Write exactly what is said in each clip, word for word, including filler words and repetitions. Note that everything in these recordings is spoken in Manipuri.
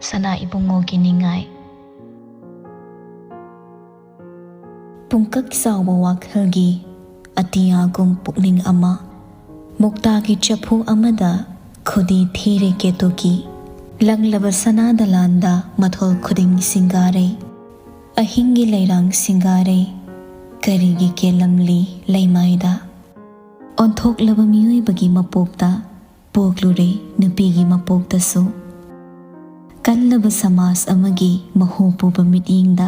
ꯁꯅꯥ ꯏꯕꯨꯡꯉꯣꯒꯤ ꯅꯤꯡꯉꯥꯏ꯫ ꯄꯨꯡꯀꯛ ꯆꯥꯎꯕ ꯋꯥꯈꯜꯒꯤ ꯑꯇꯤꯌꯥꯒꯨꯝ ꯄꯨꯛꯅꯤꯡ ꯑꯃ, ꯃꯨꯛꯇꯥꯒꯤ ꯆꯐꯨ ꯑꯃꯗ ꯈꯨꯗꯤ ꯊꯤꯔꯦ ꯀꯦꯇꯨꯀꯤ꯫ ꯂꯪꯂꯕ ꯁꯅꯥ ꯗꯂꯥꯟꯗ ꯃꯊꯣꯜ ꯈꯨꯗꯤꯡ ꯁꯤꯡꯒꯥꯔꯦ꯫ ꯑꯍꯤꯡꯒꯤ ꯂꯩꯔꯥꯡ ꯁꯤꯡꯒꯥꯔꯦ꯫ ꯀꯔꯤꯒꯤ ꯀꯦꯜꯂꯝꯂꯤ ꯂꯩꯃꯥꯏꯗ? ꯑꯣꯟꯊꯣꯛꯂꯕ ꯃꯤꯑꯣꯏꯕꯒꯤ ꯃꯄꯣꯛꯇ ꯄꯣꯛꯂꯨꯔꯦ ꯅꯨꯄꯤꯒꯤ ꯃꯄꯣꯛꯇꯁꯨ꯫ ꯀꯜꯂꯕ ꯁꯃꯥꯖ ꯑꯃꯒꯤ ꯃꯍꯨ ꯄꯨꯕ ꯃꯤꯠꯌꯦꯡꯗ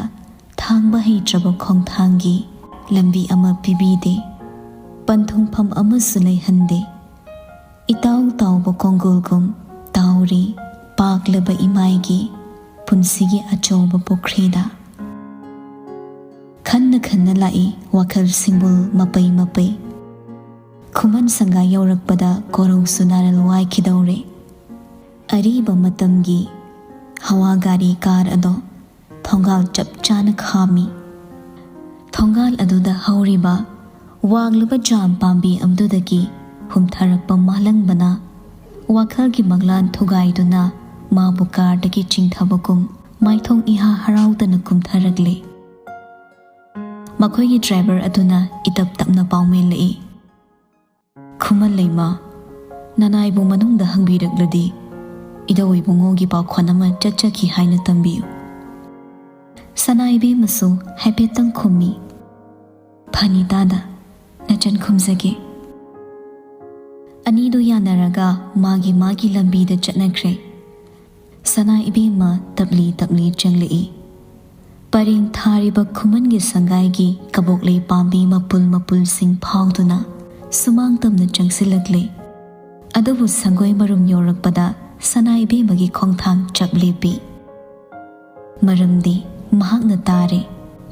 ꯊꯥꯡꯕ ꯍꯩꯇ꯭ꯔꯕ ꯈꯣꯡꯊꯥꯡꯒꯤ ꯂꯝꯕꯤ ꯑꯃ ꯄꯤꯕꯤꯗꯦ꯫ ꯄꯟꯊꯨꯡꯐꯝ ꯑꯃꯁꯨ ꯂꯩꯍꯟꯗꯦ꯫ ꯏꯇꯥꯎ ꯇꯥꯎꯕ ꯀꯣꯡꯒꯨꯜꯒꯨꯝ ꯇꯥꯎꯔꯤ ꯄꯥꯛꯂꯕ ꯏꯃꯥꯏꯒꯤ ꯄꯨꯟꯁꯤꯒꯤ ꯑꯆꯧꯕ ꯄꯨꯈ꯭ꯔꯤꯗ꯫ ꯈꯟꯅ ꯈꯟꯅ ꯂꯥꯛꯏ ꯋꯥꯈꯜ ꯁꯤꯡꯕꯨꯜ ꯃꯄꯩ ꯃꯄꯩ꯫ ꯈꯨꯃꯟ ꯁꯪꯒꯥꯏ ꯌꯧꯔꯛꯄꯗ ꯀꯣꯔꯧꯁꯨ ꯅꯥꯔꯜ ꯋꯥꯏꯈꯤꯗꯧꯔꯦ꯫ ꯑꯔꯤꯕ ꯃꯇꯝꯒꯤ ꯍꯋꯥ ꯒꯥꯔꯤ ꯀꯥꯔ ꯑꯗꯣ ꯊꯣꯡꯒꯥꯜ ꯆꯞ ꯆꯥꯅ ꯈꯥꯝꯃꯤ꯫ ꯊꯣꯡꯒꯥꯜ ꯑꯗꯨꯗ ꯍꯧꯔꯤꯕ ꯋꯥꯡꯂꯕ ꯖꯥꯝ ꯄꯥꯝꯕꯤ ꯑꯗꯨꯗꯒꯤ ꯍꯨꯝꯊꯔꯛꯄ ꯃꯥꯂꯪꯕꯅ ꯋꯥꯈꯜꯒꯤ ꯃꯪꯂꯥꯟ ꯊꯨꯒꯥꯏꯗꯨꯅ ꯃꯥꯕꯨ ꯀꯥꯔꯗꯒꯤ ꯆꯤꯡꯊꯕꯒꯨꯝ ꯃꯥꯏꯊꯣꯡ ꯏꯍꯥ ꯍꯔꯥꯎꯗꯅ ꯀꯨꯝꯊꯔꯛꯂꯦ꯫ ꯃꯈꯣꯏꯒꯤ ꯗ꯭ꯔꯥꯏꯚꯔ ꯑꯗꯨꯅ ꯏꯇꯞ ꯇꯞꯅ ꯄꯥꯎꯃꯦꯜꯂꯛꯏ, "ꯈꯨꯃꯟ ꯂꯩꯃ, ꯅꯅꯥꯏꯕꯨ ꯃꯅꯨꯡꯗ ꯍꯪꯕꯤꯔꯛꯂꯗꯤ ꯏꯙꯧ ꯏꯕꯨꯡꯉꯣꯒꯤ ꯄꯥꯎꯈꯣꯟ ꯑꯃ ꯆꯠꯆꯈꯤ ꯍꯥꯏꯅ ꯇꯝꯕꯤꯌꯨ꯫" ꯁꯅꯥ ꯏꯕꯦꯝꯃꯁꯨ ꯍꯥꯏꯐꯦꯠꯇꯪ ꯈꯨꯝꯃꯤ, "ꯐꯅꯤ ꯇꯥꯗ, ꯅꯆꯟ ꯈꯨꯝꯖꯒꯦ꯫" ꯑꯅꯤꯗꯨ ꯌꯥꯅꯔꯒ ꯃꯥꯒꯤ ꯃꯥꯒꯤ ꯂꯝꯕꯤꯗ ꯆꯠꯅꯈ꯭ꯔꯦ꯫ ꯁꯅꯥ ꯏꯕꯦꯝꯃ ꯇꯞꯂꯤ ꯇꯞꯂꯤ ꯆꯪꯂꯛꯏ꯫ ꯄꯔꯦꯡ ꯊꯥꯔꯤꯕ ꯈꯨꯃꯟꯒꯤ ꯁꯪꯒꯥꯏꯒꯤ ꯀꯕꯣꯛꯂꯩ ꯄꯥꯝꯕꯤ ꯃꯄꯨꯜ ꯃꯄꯨꯜꯁꯤꯡ ꯐꯥꯎꯗꯨꯅ ꯁꯨꯃꯥꯡ ꯇꯝꯅ ꯆꯪꯁꯤꯜꯂꯛꯂꯦ꯫ ꯑꯗꯨꯕꯨ ꯁꯪꯒꯣꯏ ꯃꯔꯨꯝ ꯌꯧꯔꯛꯄꯗ ꯁꯅꯥ ꯏꯕꯦꯝꯃꯒꯤ ꯈꯣꯡꯊꯥꯡ ꯆꯞ ꯂꯦꯞꯄꯤ꯫ ꯃꯔꯝꯗꯤ ꯃꯍꯥꯛꯅ ꯇꯥꯔꯦ,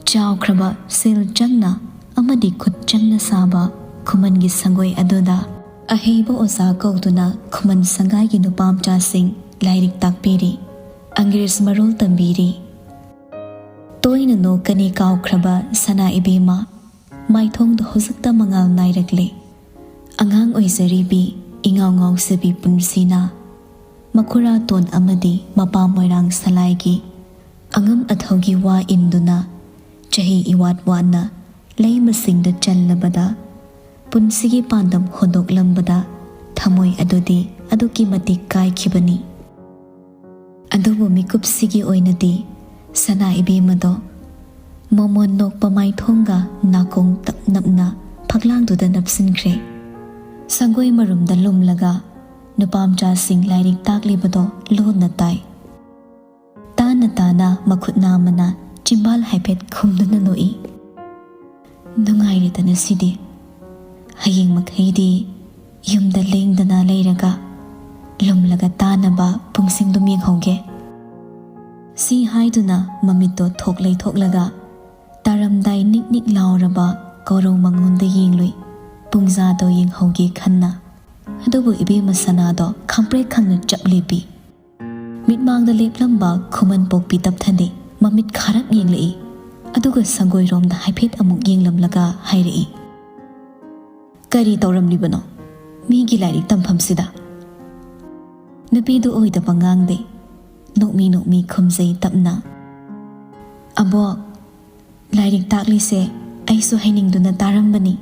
ꯆꯥꯎꯈ꯭ꯔꯕ ꯁꯦꯜ ꯆꯪꯅ ꯑꯃꯗꯤ ꯈꯨꯠ ꯆꯪꯅ ꯁꯥꯕ ꯈꯨꯃꯟꯒꯤ ꯁꯪꯒꯣꯏ ꯑꯗꯨꯗ ꯑꯍꯩꯕ ꯑꯣꯖꯥ ꯀꯧꯗꯨꯅ ꯈꯨꯃꯟ ꯁꯪꯒꯥꯏꯒꯤ ꯅꯨꯄꯥ ꯃꯆꯥꯁꯤꯡ ꯂꯥꯏꯔꯤꯛ ꯇꯥꯛꯄꯤꯔꯤ, ꯑꯪꯒ꯭ꯔꯦꯖ ꯃꯔꯣꯜ ꯇꯝꯕꯤꯔꯤ꯫ ꯇꯣꯏꯅ ꯅꯣꯛꯀꯅꯤ ꯀꯥꯎꯈ꯭ꯔꯕ ꯁꯅꯥ ꯏꯕꯦꯝꯃ ꯃꯥꯏꯊꯣꯡꯗ ꯍꯧꯖꯤꯛꯇ ꯃꯉꯥꯜ ꯅꯥꯏꯔꯛꯂꯦ꯫ ꯑꯉꯥꯡ ꯑꯣꯏꯖꯔꯤꯕꯤ ꯏꯉꯥꯎ ꯉꯥꯎꯖꯕꯤ ꯄꯨꯟꯁꯤꯅ ꯃꯈꯨꯔꯥꯇꯣꯟ ꯑꯃꯗꯤ ꯃꯄꯥ ꯃꯣꯏꯔꯥꯡ ꯁꯂꯥꯏꯒꯤ ꯑꯉꯝ ꯑꯊꯧꯒꯤ ꯋꯥ ꯏꯟꯗꯨꯅ ꯆꯍꯤ ꯏꯋꯥꯠ ꯋꯥꯠꯅ ꯂꯩꯃꯁꯤꯡꯗ ꯆꯜꯂꯕꯗ ꯄꯨꯟꯁꯤꯒꯤ ꯄꯥꯟꯗꯝ ꯍꯨꯟꯗꯣꯛꯂꯝꯕꯗ ꯊꯃꯣꯏ ꯑꯗꯨꯗꯤ ꯑꯗꯨꯛꯀꯤ ꯃꯇꯤꯛ ꯀꯥꯏꯈꯤꯕꯅꯤ꯫ ꯑꯗꯨꯕꯨ ꯃꯤꯀꯨꯞꯁꯤꯒꯤ ꯑꯣꯏꯅꯗꯤ ꯁꯅꯥ ꯏꯕꯦꯝꯃꯗꯣ ꯃꯃꯣꯟ ꯅꯣꯛꯄ ꯃꯥꯏꯊꯣꯡꯒ ꯅꯥꯀꯣꯡ ꯇꯞ ꯅꯞꯅ ꯐꯛꯂꯥꯡꯗꯨꯗ ꯅꯞꯁꯤꯟꯈ꯭ꯔꯦ꯫ ꯁꯪꯒꯣꯏ ꯃꯔꯨꯝꯗ ꯂꯨꯝꯂꯒ ꯅꯨꯄꯥꯃꯆꯥꯁꯤꯡ ꯂꯥꯏꯔꯤꯛ ꯇꯥꯛꯂꯤꯕꯗꯣ ꯂꯣꯟꯅ ꯇꯥꯏ꯫ ꯇꯥꯅ ꯇꯥꯅ ꯃꯈꯨꯠ ꯅꯥꯝꯃꯅ ꯆꯤꯝꯕꯥꯜ ꯍꯥꯏꯐꯦꯠ ꯈꯨꯝꯗꯨꯅ ꯅꯣꯛꯏ꯫ "ꯅꯨꯡꯉꯥꯏꯔꯦꯗꯅ ꯁꯤꯗꯤ꯫ ꯍꯌꯦꯡ ꯃꯈꯩꯗꯤ ꯌꯨꯝꯗ ꯂꯦꯡꯗꯅ ꯂꯩꯔꯒ ꯂꯨꯝꯂꯒ ꯇꯥꯅꯕ ꯄꯨꯡꯁꯤꯡꯗꯨꯝ ꯌꯦꯡꯍꯧꯒꯦ꯫" ꯁꯤ ꯍꯥꯏꯗꯨꯅ ꯃꯃꯤꯠꯇꯣ ꯊꯣꯛ ꯂꯩꯊꯣꯛꯂꯒ ꯇꯥꯔꯝꯗꯥꯏ ꯅꯤꯛ ꯅꯤꯛ ꯂꯥꯎꯔꯕ ꯀꯧꯔꯧ ꯃꯉꯣꯟꯗ ꯌꯦꯡꯂꯨꯏ꯫ ꯄꯨꯡꯖꯥꯗꯣ ꯌꯦꯡꯍꯧꯒꯦ ꯈꯟꯅ꯫ ꯑꯗꯨꯕꯨ ꯏꯕꯦꯝꯃ ꯁꯅꯥꯗꯣ ꯈꯪꯄ꯭ꯔꯦꯛ ꯈꯪꯅ ꯆꯞ ꯂꯦꯞꯄꯤ꯫ ꯃꯤꯠꯃꯥꯡꯗ ꯂꯦꯞꯂꯝꯕ ꯈꯨꯃꯟ ꯄꯣꯛꯄꯤ ꯇꯞꯊꯅꯩ꯫ ꯃꯃꯤꯠ ꯈꯥꯔꯞ ꯌꯦꯡꯂꯛꯏ꯫ ꯑꯗꯨꯒ ꯁꯪꯒꯣꯏꯔꯣꯝꯗ ꯍꯥꯏꯐꯦꯠ ꯑꯃꯨꯛ ꯌꯦꯡꯂꯝꯂꯒ ꯍꯥꯏꯔꯛꯏ, "ꯀꯔꯤ ꯇꯧꯔꯝꯂꯤꯕꯅꯣ ꯃꯤꯒꯤ ꯂꯥꯏꯔꯤꯛ ꯇꯝꯐꯝꯁꯤꯗ?" ꯅꯨꯄꯤꯗꯨ ꯑꯣꯏꯗꯕ ꯉꯥꯡꯗꯦ꯫ ꯅꯣꯛꯃꯤ ꯅꯣꯛꯃꯤ ꯈꯨꯝꯖꯩ ꯇꯞꯅ, "ꯑꯕꯣꯛ, ꯂꯥꯏꯔꯤꯛ ꯇꯥꯛꯂꯤꯁꯦ ꯑꯩꯁꯨ ꯍꯩꯅꯤꯡꯗꯨꯅ ꯇꯥꯔꯝꯕꯅꯤ꯫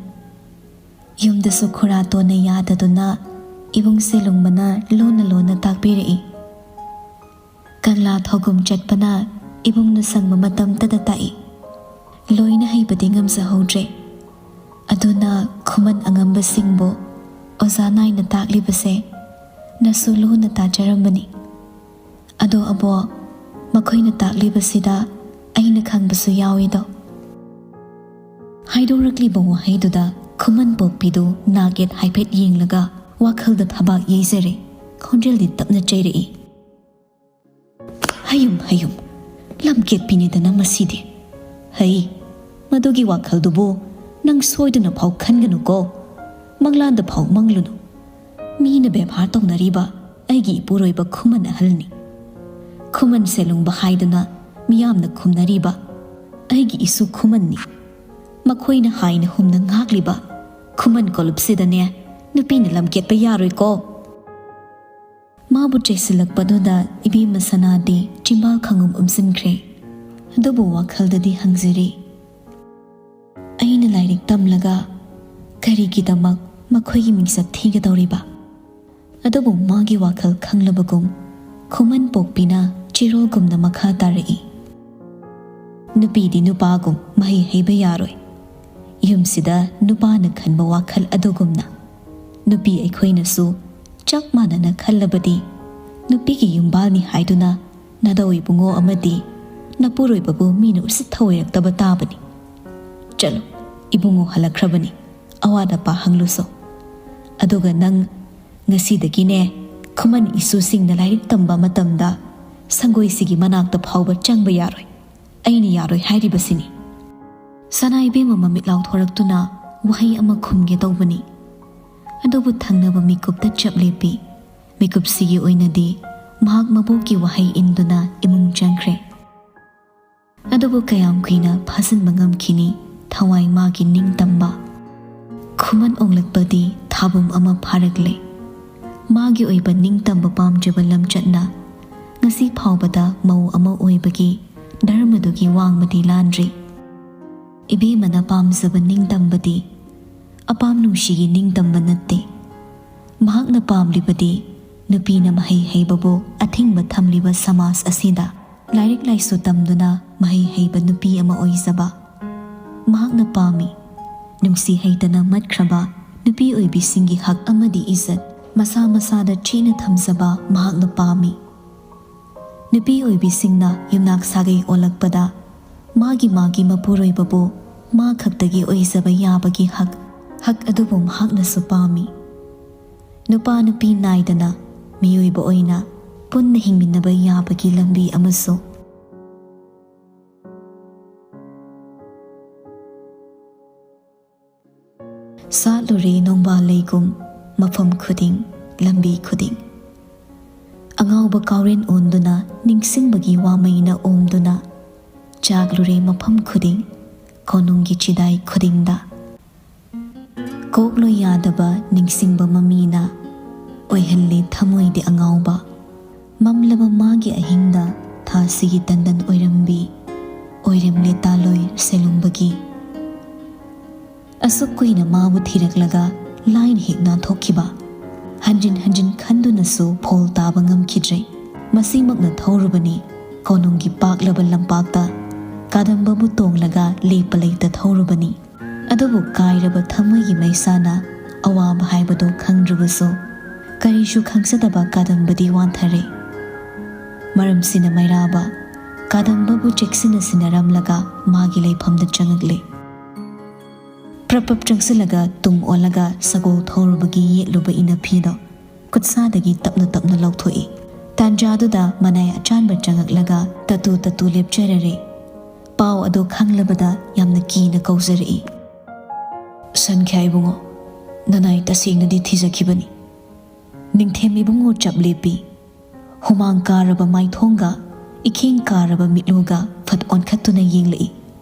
ꯌꯨꯝꯗꯁꯨ ꯈꯨꯔꯥꯇꯣꯟꯅ ꯌꯥꯗꯗꯨꯅ ꯏꯕꯨꯡꯁꯦ ꯂꯨꯡꯕꯅ ꯂꯣꯟꯅ ꯂꯣꯟꯅ ꯇꯥꯛꯄꯤꯔꯛꯏ꯫ ꯀꯪꯂꯥ ꯊꯧꯒꯨꯝ ꯆꯠꯄꯅ ꯏꯕꯨꯡꯅ ꯁꯪꯕ ꯃꯇꯝꯇꯗ ꯇꯥꯛꯏ꯫ ꯂꯣꯏꯅ ꯍꯩꯕꯗꯤ ꯉꯝꯖꯍꯧꯗ꯭ꯔꯦ꯫ ꯑꯗꯨꯅ ꯈꯨꯃꯟ ꯑꯉꯝꯕꯁꯤꯡꯕꯨ ꯑꯣꯖꯥ ꯅꯥꯏꯅ ꯇꯥꯛꯂꯤꯕꯁꯦ ꯅꯁꯨ ꯂꯨꯅ ꯇꯥꯖꯔꯝꯕꯅꯤ꯫ ꯑꯗꯣ ꯑꯕꯣꯛ, ꯃꯈꯣꯏꯅ ꯇꯥꯛꯂꯤꯕꯁꯤꯗ ꯑꯩꯅ ꯈꯪꯕꯁꯨ ꯌꯥꯎꯏꯗꯣ꯫" ꯍꯥꯏꯗꯣꯔꯛꯂꯤꯕ ꯋꯥꯍꯩꯗꯨꯗ ꯈꯨꯃꯟ ꯄꯣꯛꯄꯤꯗꯨ ꯅꯥꯛ ꯌꯦꯠ ꯍꯥꯏꯐꯦꯠ ꯌꯦꯡꯂꯒ ꯋꯥꯈꯜꯗ ꯊꯕꯥꯛ ꯌꯩꯖꯔꯦ꯫ ꯈꯣꯟꯖꯦꯜꯗꯤ ꯇꯞꯅ ꯆꯩꯔꯛꯏ, "ꯍꯌꯨꯝ, ꯍꯌꯨꯝ, ꯂꯝꯀꯦꯠꯄꯤꯅꯤꯗꯅ ꯃꯁꯤꯗꯤ꯫ ꯍꯩ, ꯃꯗꯨꯒꯤ ꯋꯥꯈꯜꯗꯨꯕꯨ ꯅꯪ ꯁꯣꯏꯗꯅ ꯐꯥꯎ ꯈꯟꯒꯅꯨꯀꯣ꯫ ꯃꯪꯂꯥꯟꯗ ꯐꯥꯎ ꯃꯪꯂꯨꯅꯨ꯫ ꯃꯤꯅ ꯕꯦꯕꯥꯔ ꯇꯧꯅꯔꯤꯕ ꯑꯩꯒꯤ ꯏꯄꯨꯔꯣꯏꯕ ꯈꯨꯃꯟ ꯑꯍꯜꯅꯤ꯫ ꯈꯨꯃꯟ ꯁꯦꯂꯨꯡꯕ ꯍꯥꯏꯗꯨꯅ ꯃꯤꯌꯥꯝꯅ ꯈꯨꯝꯅꯔꯤꯕ ꯑꯩꯒꯤ ꯏꯁꯨ ꯈꯨꯃꯟꯅꯤ꯫ ꯃꯈꯣꯏꯅ ꯍꯥꯏꯅ ꯍꯨꯝꯅ ꯉꯥꯛꯂꯤꯕ ꯈꯨꯃꯟ ꯀꯣꯂꯨꯞꯁꯤꯗꯅꯦ ꯅꯨꯄꯤꯅ ꯂꯝꯀꯦꯠꯄ ꯌꯥꯔꯣꯏꯀꯣ꯫" ꯃꯥꯕꯨ ꯆꯩꯁꯤꯜꯂꯛꯄꯗꯨꯗ ꯏꯕꯦꯝꯃ ꯁꯅꯥꯗꯤ ꯆꯤꯝꯕꯥꯜ ꯈꯪꯎꯝ ꯎꯝꯁꯤꯟꯈ꯭ꯔꯦ꯫ ꯑꯗꯨꯕꯨ ꯋꯥꯈꯜꯗꯗꯤ ꯍꯪꯖꯔꯤ, "ꯑꯩꯅ ꯂꯥꯏꯔꯤꯛ ꯇꯝꯂꯒ ꯀꯔꯤꯒꯤꯗꯃꯛ ꯃꯈꯣꯏꯒꯤ ꯃꯤꯡꯆꯠ ꯊꯤꯒꯗꯧꯔꯤꯕ?" ꯑꯗꯨꯕꯨ ꯃꯥꯒꯤ ꯋꯥꯈꯜ ꯈꯪꯂꯕꯒꯨꯝ ꯈꯨꯃꯟ ꯄꯣꯛꯄꯤꯅ ꯆꯤꯔꯣꯜꯒꯨꯝꯅ ꯃꯈꯥ ꯇꯥꯔꯛꯏ, "ꯅꯨꯄꯤꯗꯤ ꯅꯨꯄꯥꯒꯨꯝ ꯃꯍꯩ ꯍꯩꯕ ꯌꯥꯔꯣꯏ꯫ ꯌꯨꯝꯁꯤꯗ ꯅꯨꯄꯥꯅ ꯈꯟꯕ ꯋꯥꯈꯜ ꯑꯗꯨꯒꯨꯝꯅ ꯅꯨꯄꯤ ꯑꯩꯈꯣꯏꯅꯁꯨ ꯆꯞ ꯃꯥꯟꯅꯅ ꯈꯜꯂꯕꯗꯤ ꯅꯨꯄꯤꯒꯤ ꯌꯨꯝꯕꯥꯜꯅꯤ ꯍꯥꯏꯗꯨꯅ ꯅꯥꯗꯧ ꯏꯕꯨꯡꯉꯣ ꯑꯃꯗꯤ ꯅꯄꯨꯔꯣꯏꯕꯕꯨ ꯃꯤꯅ ꯎꯁꯤꯠ ꯊꯑꯣꯏꯔꯛꯇꯕ ꯇꯥꯕꯅꯤ꯫ ꯆꯠꯂꯨ, ꯏꯕꯨꯡꯉꯣ ꯍꯜꯂꯛꯈ꯭ꯔꯕꯅꯤ, ꯑꯋꯥꯠ ꯑꯄꯥ ꯍꯪꯂꯨꯁꯣ꯫ ꯑꯗꯨꯒ ꯅꯪ ꯉꯁꯤꯗꯒꯤꯅꯦ, ꯈꯨꯃꯟ ꯏꯁꯨꯁꯤꯡꯅ ꯂꯥꯏꯔꯤꯛ ꯇꯝꯕ ꯃꯇꯝꯗ ꯁꯪꯒꯣꯏꯁꯤꯒꯤ ꯃꯅꯥꯛꯇ ꯐꯥꯎꯕ ꯆꯪꯕ ꯌꯥꯔꯣꯏ꯫ ꯑꯩꯅ ꯌꯥꯔꯣꯏ ꯍꯥꯏꯔꯤꯕꯁꯤꯅꯤ꯫" ꯁꯅꯥ ꯏꯕꯦꯝꯃ ꯃꯃꯤꯠ ꯂꯥꯎꯊꯣꯔꯛꯇꯨꯅ ꯋꯥꯍꯩ ꯑꯃ ꯈꯨꯝꯒꯦ ꯇꯧꯕꯅꯤ꯫ ꯑꯗꯨꯕꯨ ꯊꯪꯅꯕ ꯃꯤꯀꯨꯞꯇ ꯆꯞ ꯂꯦꯞꯄꯤ꯫ ꯃꯤꯀꯨꯞꯁꯤꯒꯤ ꯑꯣꯏꯅꯗꯤ ꯃꯍꯥꯛ ꯃꯕꯣꯛꯀꯤ ꯋꯥꯍꯩ ꯏꯟꯗꯨꯅ ꯏꯃꯨꯡ ꯆꯪꯈ꯭ꯔꯦ꯫ ꯑꯗꯨꯕꯨ ꯀꯌꯥꯝ ꯀꯨꯏꯅ ꯐꯥꯖꯤꯟꯕ ꯉꯝꯈꯤꯅꯤ ꯊꯋꯥꯏ ꯃꯥꯒꯤ ꯅꯤꯡꯇꯝꯕ? ꯈꯨꯃꯟ ꯑꯣꯡꯂꯛꯄꯗꯤ ꯊꯥꯕꯨꯝ ꯑꯃ ꯐꯥꯔꯛꯂꯦ꯫ ꯃꯥꯒꯤ ꯑꯣꯏꯕ ꯅꯤꯡꯇꯝꯕ ꯄꯥꯝꯖꯕ ꯂꯝꯆꯠꯅ ꯉꯁꯤ ꯐꯥꯎꯕꯗ ꯃꯧ ꯑꯃ ꯑꯣꯏꯕꯒꯤ ꯙꯔꯃꯗꯨꯒꯤ ꯋꯥꯡꯃꯗꯤ ꯂꯥꯟꯗ꯭ꯔꯤ꯫ ꯏꯕꯦꯝꯃꯅ ꯄꯥꯝꯖꯕ ꯅꯤꯡꯇꯝꯕꯗꯤ ꯑꯄꯥꯝ ꯅꯨꯡꯁꯤꯒꯤ ꯅꯤꯡꯇꯝꯕ ꯅꯠꯇꯦ꯫ ꯃꯍꯥꯛꯅ ꯄꯥꯝꯂꯤꯕꯗꯤ ꯅꯨꯄꯤꯅ ꯃꯍꯩ ꯍꯩꯕꯕꯨ ꯑꯊꯤꯡꯕ ꯊꯝꯂꯤꯕ ꯁꯃꯥꯖ ꯑꯁꯤꯗ ꯂꯥꯏꯔꯤꯛ ꯂꯥꯏꯁꯨ ꯇꯝꯗꯨꯅ ꯃꯍꯩ ꯍꯩꯕ ꯅꯨꯄꯤ ꯑꯃ ꯑꯣꯏꯖꯕ꯫ ꯃꯍꯥꯛꯅ ꯄꯥꯝꯃꯤ ꯅꯨꯡꯁꯤ ꯍꯩꯇꯅ ꯃꯠꯈ꯭ꯔꯕ ꯅꯨꯄꯤ ꯑꯣꯏꯕꯤꯁꯤꯡꯒꯤ ꯍꯛ ꯑꯃꯗꯤ ꯏꯖꯠ ꯃꯁꯥ ꯃꯁꯥꯗ ꯆꯦꯠꯅ ꯊꯝꯖꯕ ꯃꯍꯥꯛꯅ ꯄꯥꯝꯃꯤ꯫ ꯅꯨꯄꯤ ꯑꯣꯏꯕꯤꯁꯤꯡꯅ ꯌꯨꯝꯅꯥꯛ ꯁꯥꯒꯩ ꯑꯣꯜꯂꯛꯄꯗ ꯃꯥꯒꯤ ꯃꯥꯒꯤ ꯃꯄꯨꯔꯣꯏꯕꯕꯨ ꯃꯥ ꯈꯛꯇꯒꯤ ꯑꯣꯏꯖꯕ ꯌꯥꯕꯒꯤ ꯍꯛ, ꯍꯛ ꯑꯗꯨꯕꯨ ꯃꯍꯥꯛꯅꯁꯨ ꯄꯥꯝꯃꯤ꯫ ꯅꯨꯄꯥ ꯅꯨꯄꯤ ꯅꯥꯏꯗꯅ ꯃꯤꯑꯣꯏꯕ ꯑꯣꯏꯅ ꯄꯨꯟꯅ ꯍꯤꯡꯃꯤꯟꯅꯕ ꯌꯥꯕꯒꯤ ꯂꯝꯕꯤ ꯑꯃꯁꯨ꯫ ꯁꯥꯠꯂꯨꯔꯦ ꯅꯣꯡꯕꯥꯜ ꯂꯩꯒꯨꯝ ꯃꯐꯝ ꯈꯨꯗꯤꯡ, ꯂꯝꯕꯤ ꯈꯨꯗꯤꯡ꯫ ꯑꯉꯥꯎꯕ ꯀꯥꯎꯔꯦꯟ ꯑꯣꯟꯗꯨꯅ, ꯅꯤꯡꯁꯤꯡꯕꯒꯤ ꯋꯥꯃꯩꯅ ꯑꯣꯝꯗꯨꯅ, ꯆꯥꯛꯂꯨꯔꯦ ꯃꯐꯝ ꯈꯨꯗꯤꯡ, ꯀꯣꯅꯨꯡꯒꯤ ꯆꯤꯗꯥꯏ ꯈꯨꯗꯤꯡꯗ꯫ ꯀꯣꯛꯂꯣꯏ ꯌꯥꯗꯕ ꯅꯤꯡꯁꯤꯡꯕ ꯃꯃꯤꯅ ꯑꯣꯏꯍꯜꯂꯤ ꯊꯃꯣꯏꯗꯤ ꯑꯉꯥꯎꯕ꯫ ꯃꯝꯂꯕ ꯃꯥꯒꯤ ꯑꯍꯤꯡꯗ ꯊꯥꯁꯤꯒꯤ ꯇꯟꯗꯟ ꯑꯣꯏꯔꯝꯕꯤ꯫ ꯑꯣꯏꯔꯝꯂꯦ ꯇꯥꯂꯣꯏ ꯁꯦꯂꯨꯡꯕꯒꯤ꯫ ꯑꯁꯨꯛ ꯀꯨꯏꯅ ꯃꯥꯕꯨ ꯊꯤꯔꯛꯂꯒ ꯂꯥꯏꯅ ꯍꯦꯛ ꯅꯥꯟꯊꯣꯛꯈꯤꯕ꯫ ꯍꯟꯖꯤꯟ ꯍꯟꯖꯤꯟ ꯈꯟꯗꯨꯅꯁꯨ ꯐꯣꯜ ꯇꯥꯕ ꯉꯝꯈꯤꯗ꯭ꯔꯦ꯫ ꯃꯁꯤꯃꯛꯅ ꯊꯧꯔꯨꯕꯅꯤ꯫ ꯀꯣꯅꯨꯡꯒꯤ ꯄꯥꯛꯂꯕ ꯂꯝꯄꯥꯛꯇ ꯀꯥꯗꯝꯕꯕꯨ ꯇꯣꯡꯂꯒ ꯂꯦꯞꯄ ꯂꯩꯇ ꯊꯧꯔꯨꯕꯅꯤ꯫ ꯑꯗꯨꯕꯨ ꯀꯥꯏꯔꯕ ꯊꯃꯣꯏꯒꯤ ꯃꯩꯁꯥꯅ ꯑꯋꯥꯕ ꯍꯥꯏꯕꯗꯨ ꯈꯪꯗ꯭ꯔꯕꯁꯨ, ꯀꯔꯤꯁꯨ ꯈꯪꯖꯗꯕ ꯀꯥꯗꯝꯕꯗꯤ ꯋꯥꯟꯊꯔꯦ꯫ ꯃꯔꯝꯁꯤꯅ ꯃꯩꯔꯥꯕ ꯀꯥꯗꯝꯕꯕꯨ ꯆꯦꯛꯁꯤꯟꯅ ꯁꯤꯟꯅꯔꯝꯂꯒ ꯃꯥꯒꯤ ꯂꯩꯐꯝꯗ ꯆꯪꯉꯛꯂꯦ꯫ ꯄ꯭ꯔꯞ ꯄ꯭ꯔꯞ ꯆꯪꯁꯤꯜꯂꯒ ꯇꯨꯡ ꯑꯣꯜꯂꯒ ꯁꯒꯣꯜ ꯊꯧꯔꯨꯕꯒꯤ ꯌꯦꯠꯂꯨꯕ ꯏꯅꯐꯤꯗꯣ ꯈꯨꯠꯁꯥꯗꯒꯤ ꯇꯞꯅ ꯇꯞꯅ ꯂꯧꯊꯣꯛꯏ꯫ ꯇꯥꯟꯖꯥꯗꯨꯗ ꯃꯅꯥꯏ ꯑꯆꯥꯟꯕ ꯆꯪꯉꯛꯂꯒ ꯇꯇꯨ ꯇꯇꯨ ꯂꯦꯞꯆꯔꯔꯦ꯫ ꯄꯥꯎ ꯑꯗꯨ ꯈꯪꯂꯕꯗ ꯌꯥꯝꯅ ꯀꯤꯅ ꯀꯧꯖꯔꯛꯏ꯫ "ꯁꯟꯈ꯭ꯌꯥ ꯏꯕꯨꯡꯉꯣ, ꯅꯅꯥꯏ ꯇꯁꯦꯡꯅꯗꯤ ꯊꯤꯖꯈꯤꯕꯅꯤ꯫ ꯅꯤꯡꯊꯦꯝ ꯏꯕꯨꯡꯉꯣ ꯆꯞ ꯂꯦꯞꯄꯤ꯫ ꯍꯨꯃꯥꯡ ꯀꯥꯔꯕ ꯃꯥꯏꯊꯣꯡꯒ ꯏꯈꯦꯡ ꯀꯥꯔꯕ ꯃꯤꯠꯂꯨꯒ ꯐꯠ ꯑꯣꯟꯈꯠꯇꯨꯅ ꯌꯦꯡꯂꯛꯏ꯫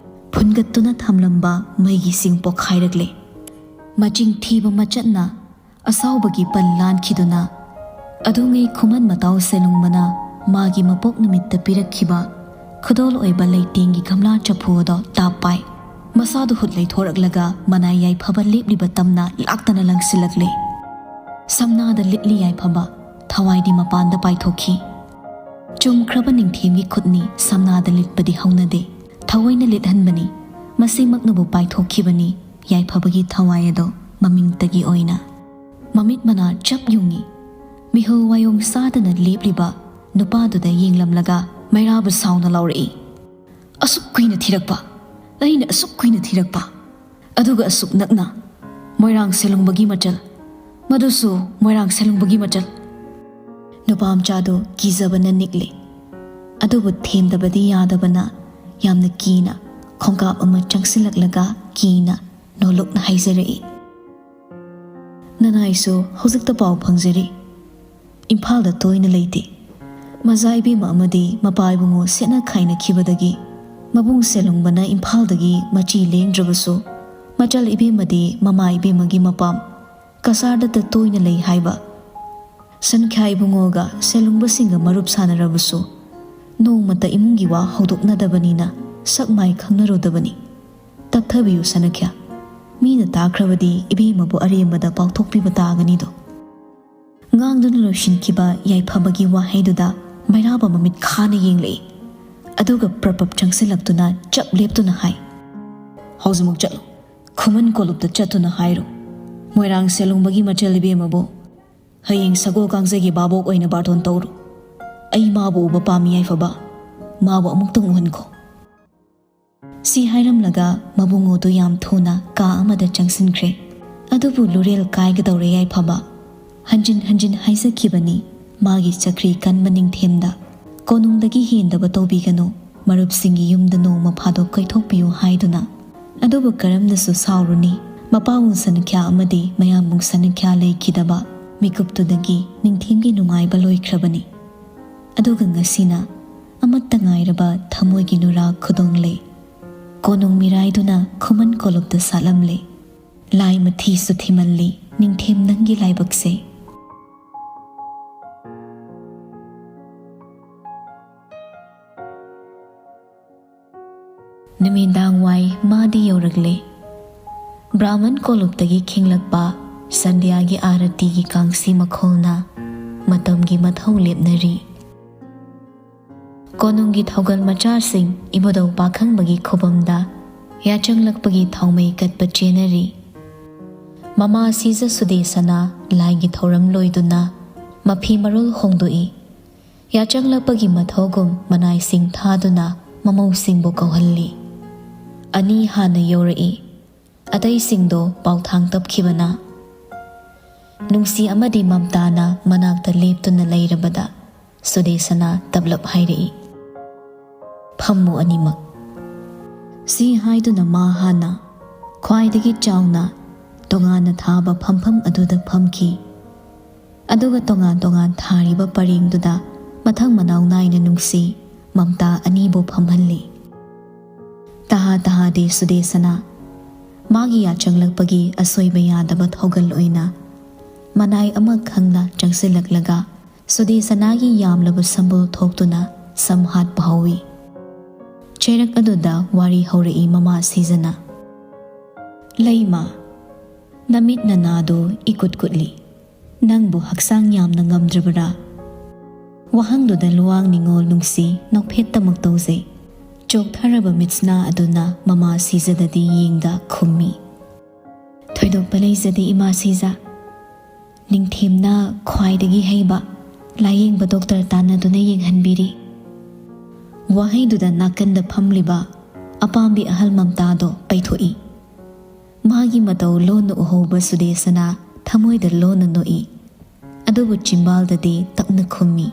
ꯐꯨꯟꯒꯠꯇꯨꯅ ꯊꯝꯂꯝꯕ ꯃꯩꯒꯤ ꯁꯤꯡ ꯄꯣꯈꯥꯏꯔꯛꯂꯦ꯫ ꯃꯆꯤꯡ ꯊꯤꯕ ꯃꯆꯠꯅ ꯑꯁꯥꯎꯕꯒꯤ ꯄꯜ ꯂꯥꯟꯈꯤꯗꯨꯅ ꯑꯗꯨꯉꯩ ꯈꯨꯃꯟ ꯃꯇꯥꯎ ꯁꯦꯂꯨꯡꯕꯅ ꯃꯥꯒꯤ ꯃꯄꯣꯛ ꯅꯨꯃꯤꯠꯇ ꯄꯤꯔꯛꯈꯤꯕ ꯈꯨꯗꯣꯜ ꯑꯣꯏꯕ ꯂꯩꯇꯦꯡꯒꯤ ꯒꯝꯂꯥ ꯆꯐꯨ ꯑꯗꯣ ꯇꯥꯞ ꯄꯥꯏ꯫ ꯃꯁꯥꯗꯨ ꯍꯨꯠ ꯂꯩꯊꯣꯔꯛꯂꯒ ꯃꯅꯥꯏ ꯌꯥꯏꯐꯕ ꯂꯦꯞꯂꯤꯕ ꯇꯝꯅ ꯂꯥꯛꯇꯅ ꯂꯪꯁꯤꯜꯂꯛꯂꯦ꯫ ꯁꯝꯅꯥꯗ ꯂꯤꯠꯂꯤ ꯌꯥꯏꯐꯕ, ꯊꯋꯥꯏꯗꯤ ꯃꯄꯥꯟꯗ ꯄꯥꯏꯊꯣꯛꯈꯤ꯫ ꯆꯨꯝꯈ꯭ꯔꯕ ꯅꯤꯡꯊꯦꯝꯒꯤ ꯈꯨꯠꯅꯤ ꯁꯝꯅꯥꯗ ꯂꯤꯠꯄꯗꯤ ꯍꯧꯅꯗꯦ꯫ ꯊꯑꯣꯏꯅ ꯂꯤꯠꯍꯟꯕꯅꯤ꯫ ꯃꯁꯤꯃꯛꯅꯕꯨ ꯄꯥꯏꯊꯣꯛꯈꯤꯕꯅꯤ ꯌꯥꯏꯐꯕꯒꯤ ꯊꯋꯥꯏ ꯑꯗꯣ ꯃꯃꯤꯡꯇꯒꯤ ꯑꯣꯏꯅ꯫ ꯃꯃꯤꯠ ꯃꯅꯥ ꯆꯞ ꯌꯨꯡꯉꯤ꯫ ꯃꯤꯍꯨꯜ ꯋꯥꯌꯣꯡ ꯆꯥꯗꯅ ꯂꯦꯞꯂꯤꯕ ꯅꯨꯄꯥꯗꯨꯗ ꯌꯦꯡꯂꯝꯂꯒ ꯃꯩꯔꯥꯕ ꯁꯥꯎꯅ ꯂꯥꯎꯔꯛꯏ꯫ "ꯑꯁꯨꯛ ꯀꯨꯏꯅ ꯊꯤꯔꯛꯄ, ꯑꯩꯅ ꯑꯁꯨꯛ ꯀꯨꯏꯅ ꯊꯤꯔꯛꯄ, ꯑꯗꯨꯒ ꯑꯁꯨꯛ ꯅꯛꯅ ꯃꯣꯏꯔꯥꯡ ꯁꯦꯂꯨꯡꯕꯒꯤ ꯃꯆꯜ, ꯃꯗꯨꯁꯨ ꯃꯣꯏꯔꯥꯡ ꯁꯦꯂꯨꯡꯕꯒꯤ ꯃꯆꯜ!" ꯅꯨꯄꯥ ꯃꯆꯥꯗꯨ ꯀꯤꯖꯕꯅ ꯅꯤꯛꯂꯤ꯫ ꯑꯗꯨꯕꯨ ꯊꯦꯝꯗꯕꯗꯤ ꯌꯥꯗꯕꯅ ꯌꯥꯝꯅ ꯀꯤꯅ ꯈꯣꯡꯀꯥꯞ ꯑꯃ ꯆꯪꯁꯤꯜꯂꯛꯂꯒ ꯀꯤꯅ ꯅꯣꯂꯨꯛꯅ ꯍꯥꯏꯖꯔꯛꯏ꯫ "ꯅꯅꯥꯏꯁꯨ ꯍꯧꯖꯤꯛꯇ ꯄꯥꯎ ꯐꯪꯖꯔꯤ꯫ ꯏꯝꯐꯥꯜꯗ ꯇꯣꯏꯅ ꯂꯩꯇꯦ꯫ ꯃꯖꯥ ꯏꯕꯦꯝꯃ ꯑꯃꯗꯤ ꯃꯄꯥ ꯏꯕꯨꯡꯉꯣ ꯁꯦꯠꯅ ꯈꯥꯏꯅꯈꯤꯕꯗꯒꯤ ꯃꯕꯨꯡ ꯁꯦꯂꯨꯡꯕꯅ ꯏꯝꯐꯥꯜꯗꯒꯤ ꯃꯆꯤ ꯂꯦꯡꯗ꯭ꯔꯕꯁꯨ, ꯃꯆꯜ ꯏꯕꯦꯝꯃꯗꯤ ꯃꯃꯥ ꯏꯕꯦꯝꯃꯒꯤ ꯃꯄꯥꯝ ꯀꯁꯥꯔꯗꯇ ꯇꯣꯏꯅ ꯂꯩ ꯍꯥꯏꯕ꯫ ꯁꯟꯈ꯭ꯌꯥ ꯏꯕꯨꯡꯉꯣꯒ ꯁꯦꯂꯨꯡꯕꯁꯤꯡꯒ ꯃꯔꯨꯞ ꯁꯥꯟꯅꯔꯕꯁꯨ ꯅꯣꯡꯃꯇ ꯏꯃꯨꯡꯒꯤ ꯋꯥ ꯍꯧꯗꯣꯛꯅꯗꯕꯅꯤꯅ ꯁꯛ ꯃꯥꯏ ꯈꯪꯅꯔꯨꯗꯕꯅꯤ꯫ ꯇꯞꯊꯕꯤꯌꯨ ꯁꯅꯈ꯭ꯌꯥ꯫ ꯃꯤꯅ ꯇꯥꯈ꯭ꯔꯕꯗꯤ ꯏꯕꯦꯝꯃꯕꯨ ꯑꯔꯦꯝꯕꯗ ꯄꯥꯎꯊꯣꯛꯄꯤꯕ ꯇꯥꯒꯅꯤꯗꯣ꯫ ꯉꯥꯡꯗꯨꯅ ꯂꯣꯏꯁꯤꯟꯈꯤꯕ ꯌꯥꯏꯐꯕꯒꯤ ꯋꯥꯍꯩꯗꯨꯗ ꯃꯩꯔꯥꯕ ꯃꯃꯤꯠ ꯈꯥꯅ ꯌꯦꯡꯂꯛꯏ꯫ ꯑꯗꯨꯒ ꯄ꯭ꯔꯞ ꯄ꯭ꯔꯞ ꯆꯪꯁꯤꯜꯂꯛꯇꯨꯅ ꯆꯞ ꯂꯦꯞꯇꯨꯅ ꯍꯥꯏ, "ꯍꯧꯖꯤꯛꯃꯛ ꯆꯠꯂꯨ꯫ ꯈꯨꯃꯟ ꯀꯣꯂꯨꯞꯇ ꯆꯠꯇꯨꯅ ꯍꯥꯏꯔꯨ꯫ ꯃꯣꯏꯔꯥꯡ ꯁꯦꯂꯨꯡꯕꯒꯤ ꯃꯆꯜ ꯏꯕꯦꯝꯃꯕꯨ ꯍꯌꯦꯡ ꯁꯒꯣꯜ ꯀꯥꯡꯖꯩꯒꯤ ꯚꯥꯕꯣꯛ ꯑꯣꯏꯅ ꯕꯥꯔꯇꯣꯟ ꯇꯧꯔꯨ꯫ ꯑꯩ ꯃꯥꯕꯨ ꯎꯕ ꯄꯥꯝꯃꯤ ꯌꯥꯏꯐꯕ꯫ ꯃꯥꯕꯨ ꯑꯃꯨꯛꯇꯪ ꯎꯍꯟꯈꯣ꯫" ꯁꯤ ꯍꯥꯏꯔꯝꯂꯒ ꯃꯕꯨꯡꯉꯣꯗꯨ ꯌꯥꯝ ꯊꯨꯅ ꯀꯥ ꯑꯃꯗ ꯆꯪꯁꯤꯟꯈ꯭ꯔꯦ꯫ ꯑꯗꯨꯕꯨ ꯂꯨꯔꯦꯜ ꯀꯥꯏꯒꯗꯧꯔꯦ ꯌꯥꯏꯐꯕ꯫ ꯍꯟꯖꯤꯟ ꯍꯟꯖꯤꯟ ꯍꯥꯏꯖꯈꯤꯕꯅꯤ ꯃꯥꯒꯤ ꯆꯀ꯭ꯔꯤ ꯀꯟꯕ ꯅꯤꯡꯊꯦꯝꯗ꯫ ꯀꯣꯅꯨꯡꯗꯒꯤ ꯍꯦꯟꯗꯕ ꯇꯧꯕꯤꯒꯅꯨ, ꯃꯔꯨꯞꯁꯤꯡꯒꯤ ꯌꯨꯝꯗ ꯅꯣꯡꯃ ꯐꯥꯗꯣꯛ ꯀꯣꯏꯊꯣꯛꯄꯤꯌꯨ ꯍꯥꯏꯗꯨꯅ꯫ ꯑꯗꯨꯕꯨ ꯀꯔꯝꯅꯁꯨ ꯁꯥꯎꯔꯨꯅꯤ, ꯃꯄꯥꯕꯨꯡ ꯁꯅꯈ꯭ꯌꯥ ꯑꯃꯗꯤ ꯃꯌꯥꯝꯕꯨꯡ ꯁꯅꯈ꯭ꯌꯥ ꯂꯩꯈꯤꯗꯕ ꯃꯤꯀꯨꯞꯇꯨꯗꯒꯤ ꯅꯤꯡꯊꯦꯝꯒꯤ ꯅꯨꯡꯉꯥꯏꯕ ꯂꯣꯏꯈ꯭ꯔꯕꯅꯤ꯫ ꯑꯗꯨꯒ ꯉꯁꯤꯅ ꯑꯃꯠꯇ ꯉꯥꯏꯔꯕ ꯊꯃꯣꯏꯒꯤ ꯅꯨꯔꯥ ꯈꯨꯗꯣꯡꯂꯦ꯫ ꯀꯣꯅꯨꯡ ꯃꯤꯔꯥꯏꯗꯨꯅ ꯈꯨꯃꯟ ꯀꯣꯂꯨꯞꯇ ꯁꯥꯠꯂꯝꯂꯦ꯫ ꯂꯥꯏ ꯃꯊꯤꯁꯨ ꯊꯤꯃꯜꯂꯤ ꯅꯤꯡꯊꯦꯝ ꯅꯪꯒꯤ ꯂꯥꯏꯕꯛꯁꯦ꯫ ꯅꯨꯃꯤꯗꯥꯡ ꯋꯥꯏ ꯃꯥꯗꯤ ꯌꯧꯔꯛꯂꯦ꯫ ꯕ꯭ꯔꯥꯍꯃꯟ ꯀꯣꯂꯨꯞꯇꯒꯤ ꯈꯤꯡꯂꯛꯄ ꯁꯟꯙ꯭ꯌꯥꯒꯤ ꯑꯥꯔꯇꯤꯒꯤ ꯀꯥꯡꯁꯤ ꯃꯈꯣꯜꯅ ꯃꯇꯝꯒꯤ ꯃꯊꯧ ꯂꯦꯞꯅꯔꯤ꯫ ꯀꯣꯅꯨꯡꯒꯤ ꯊꯧꯒꯜ ꯃꯆꯥꯁꯤꯡ ꯏꯕꯨꯙꯧ ꯄꯥꯈꯪꯕꯒꯤ ꯈꯨꯕꯝꯗ ꯌꯥꯆꯪꯂꯛꯄꯒꯤ ꯊꯥꯎꯃꯩ ꯀꯠꯄ ꯆꯦꯟꯅꯔꯤ꯫ ꯃꯃꯥ ꯁꯤꯖ ꯁꯨꯗꯦꯁꯅꯥ ꯂꯥꯏꯒꯤ ꯊꯧꯔꯝ ꯂꯣꯏꯗꯨꯅ ꯃꯐꯤ ꯃꯔꯣꯜ ꯍꯣꯡꯗꯣꯛꯏ꯫ ꯌꯥꯆꯪꯂꯛꯄꯒꯤ ꯃꯊꯧꯒꯨꯝ ꯃꯅꯥꯏꯁꯤꯡ ꯊꯥꯗꯨꯅ ꯃꯃꯧꯁꯤꯡꯕꯨ ꯀꯧꯍꯜꯂꯤ꯫ ꯑꯅꯤ ꯍꯥꯟꯅ ꯌꯧꯔꯛꯏ꯫ ꯑꯇꯩꯁꯤꯡꯗꯣ ꯄꯥꯎꯊꯥꯡ ꯇꯞꯈꯤꯕꯅ꯫ ꯅꯨꯡꯁꯤ ꯑꯃꯗꯤ ꯃꯝꯇꯥꯅ ꯃꯅꯥꯛꯇ ꯂꯦꯞꯇꯨꯅ ꯂꯩꯔꯕꯗ ꯁꯨꯗꯦꯁꯅꯥ ꯇꯞꯂꯞ ꯍꯥꯏꯔꯛꯏ, "ꯐꯝꯃꯨ ꯑꯅꯤꯃꯛ꯫" ꯁꯤ ꯍꯥꯏꯗꯨꯅ ꯃꯥ ꯍꯥꯟꯅ ꯈ꯭ꯋꯥꯏꯗꯒꯤ ꯆꯥꯎꯅ ꯇꯣꯉꯥꯟꯅ ꯊꯥꯕ ꯐꯝꯐꯝ ꯑꯗꯨꯗ ꯐꯝꯈꯤ꯫ ꯑꯗꯨꯒ ꯇꯣꯉꯥꯟ ꯇꯣꯉꯥꯟ ꯊꯥꯔꯤꯕ ꯄꯔꯦꯡꯗꯨꯗ ꯃꯊꯪ ꯃꯅꯥꯎ ꯅꯥꯏꯅ ꯅꯨꯡꯁꯤ ꯃꯝꯇꯥ ꯑꯅꯤꯕꯨ ꯐꯝꯍꯜꯂꯤ꯫ ꯇꯍꯥ ꯇꯍꯥꯗꯤ ꯁꯨꯗꯦꯁꯅꯥ ꯃꯥꯒꯤ ꯌꯥꯆꯪꯂꯛꯄꯒꯤ ꯑꯁꯣꯏꯕ ꯌꯥꯗꯕ ꯊꯧꯒꯜ ꯑꯣꯏꯅ ꯃꯅꯥꯏ ꯑꯃ ꯈꯪꯅ ꯆꯪꯁꯤꯜꯂꯛꯂꯒ ꯁꯨꯗꯦꯁꯅꯥꯒꯤ ꯌꯥꯝꯂꯕ ꯁꯝꯕꯨꯜ ꯊꯣꯛꯇꯨꯅ ꯁꯝ ꯍꯥꯠꯄ ꯍꯧꯏ꯫ ꯆꯩꯔꯛ ꯑꯗꯨꯗ ꯋꯥꯔꯤ ꯍꯧꯔꯛꯏ ꯃꯃꯥ ꯁꯤꯖꯅ꯫ "ꯂꯩꯃ, ꯅꯃꯤꯠ ꯅꯅꯥꯗꯨ ꯏꯀꯨꯠ ꯀꯨꯠꯂꯤ꯫ ꯅꯪꯕꯨ ꯍꯛꯆꯥꯡ ꯌꯥꯝꯅ ꯉꯝꯗ꯭ꯔꯕꯔꯥ?" ꯋꯥꯍꯪꯗꯨꯗ ꯂꯨꯋꯥꯡ ꯅꯤꯉꯣꯜ ꯅꯨꯡꯁꯤ ꯅꯣꯛꯐꯦꯠꯇꯃꯛ ꯇꯧꯖꯩ꯫ ꯆꯣꯛꯊꯔꯕ ꯃꯤꯠꯁꯅꯥ ꯑꯗꯨꯅ ꯃꯃꯥ ꯁꯤꯖꯗꯗꯤ ꯌꯦꯡꯗ ꯈꯨꯝꯃꯤ꯫ "ꯊꯣꯏꯗꯣꯛꯄ ꯂꯩꯖꯗꯦ, ꯏꯃꯥ ꯁꯤꯖ꯫ ꯅꯤꯡꯊꯦꯝꯅ ꯈ꯭ꯋꯥꯏꯗꯒꯤ ꯍꯩꯕ ꯂꯥꯌꯦꯡꯕ ꯗꯣꯛꯇꯔ ꯇꯥꯟꯅꯗꯨꯅ ꯌꯦꯡꯍꯟꯕꯤꯔꯤ꯫" ꯋꯥꯍꯩꯗꯨꯗ ꯅꯥꯀꯟꯗ ꯐꯝꯂꯤꯕ ꯑꯄꯥꯝꯕꯤ ꯑꯍꯜ ꯃꯝꯇꯥꯗꯣ ꯄꯩꯊꯣꯛꯏ꯫ ꯃꯥꯒꯤ ꯃꯇꯧ ꯂꯣꯟꯅ ꯎꯍꯧꯕ ꯁꯨꯗꯦꯁꯅꯥ ꯊꯃꯣꯏꯗ ꯂꯣꯟꯅ ꯅꯣꯛꯏ꯫ ꯑꯗꯨꯕꯨ ꯆꯤꯝꯕꯥꯜꯗꯗꯤ ꯇꯞꯅ ꯈꯨꯝꯃꯤ꯫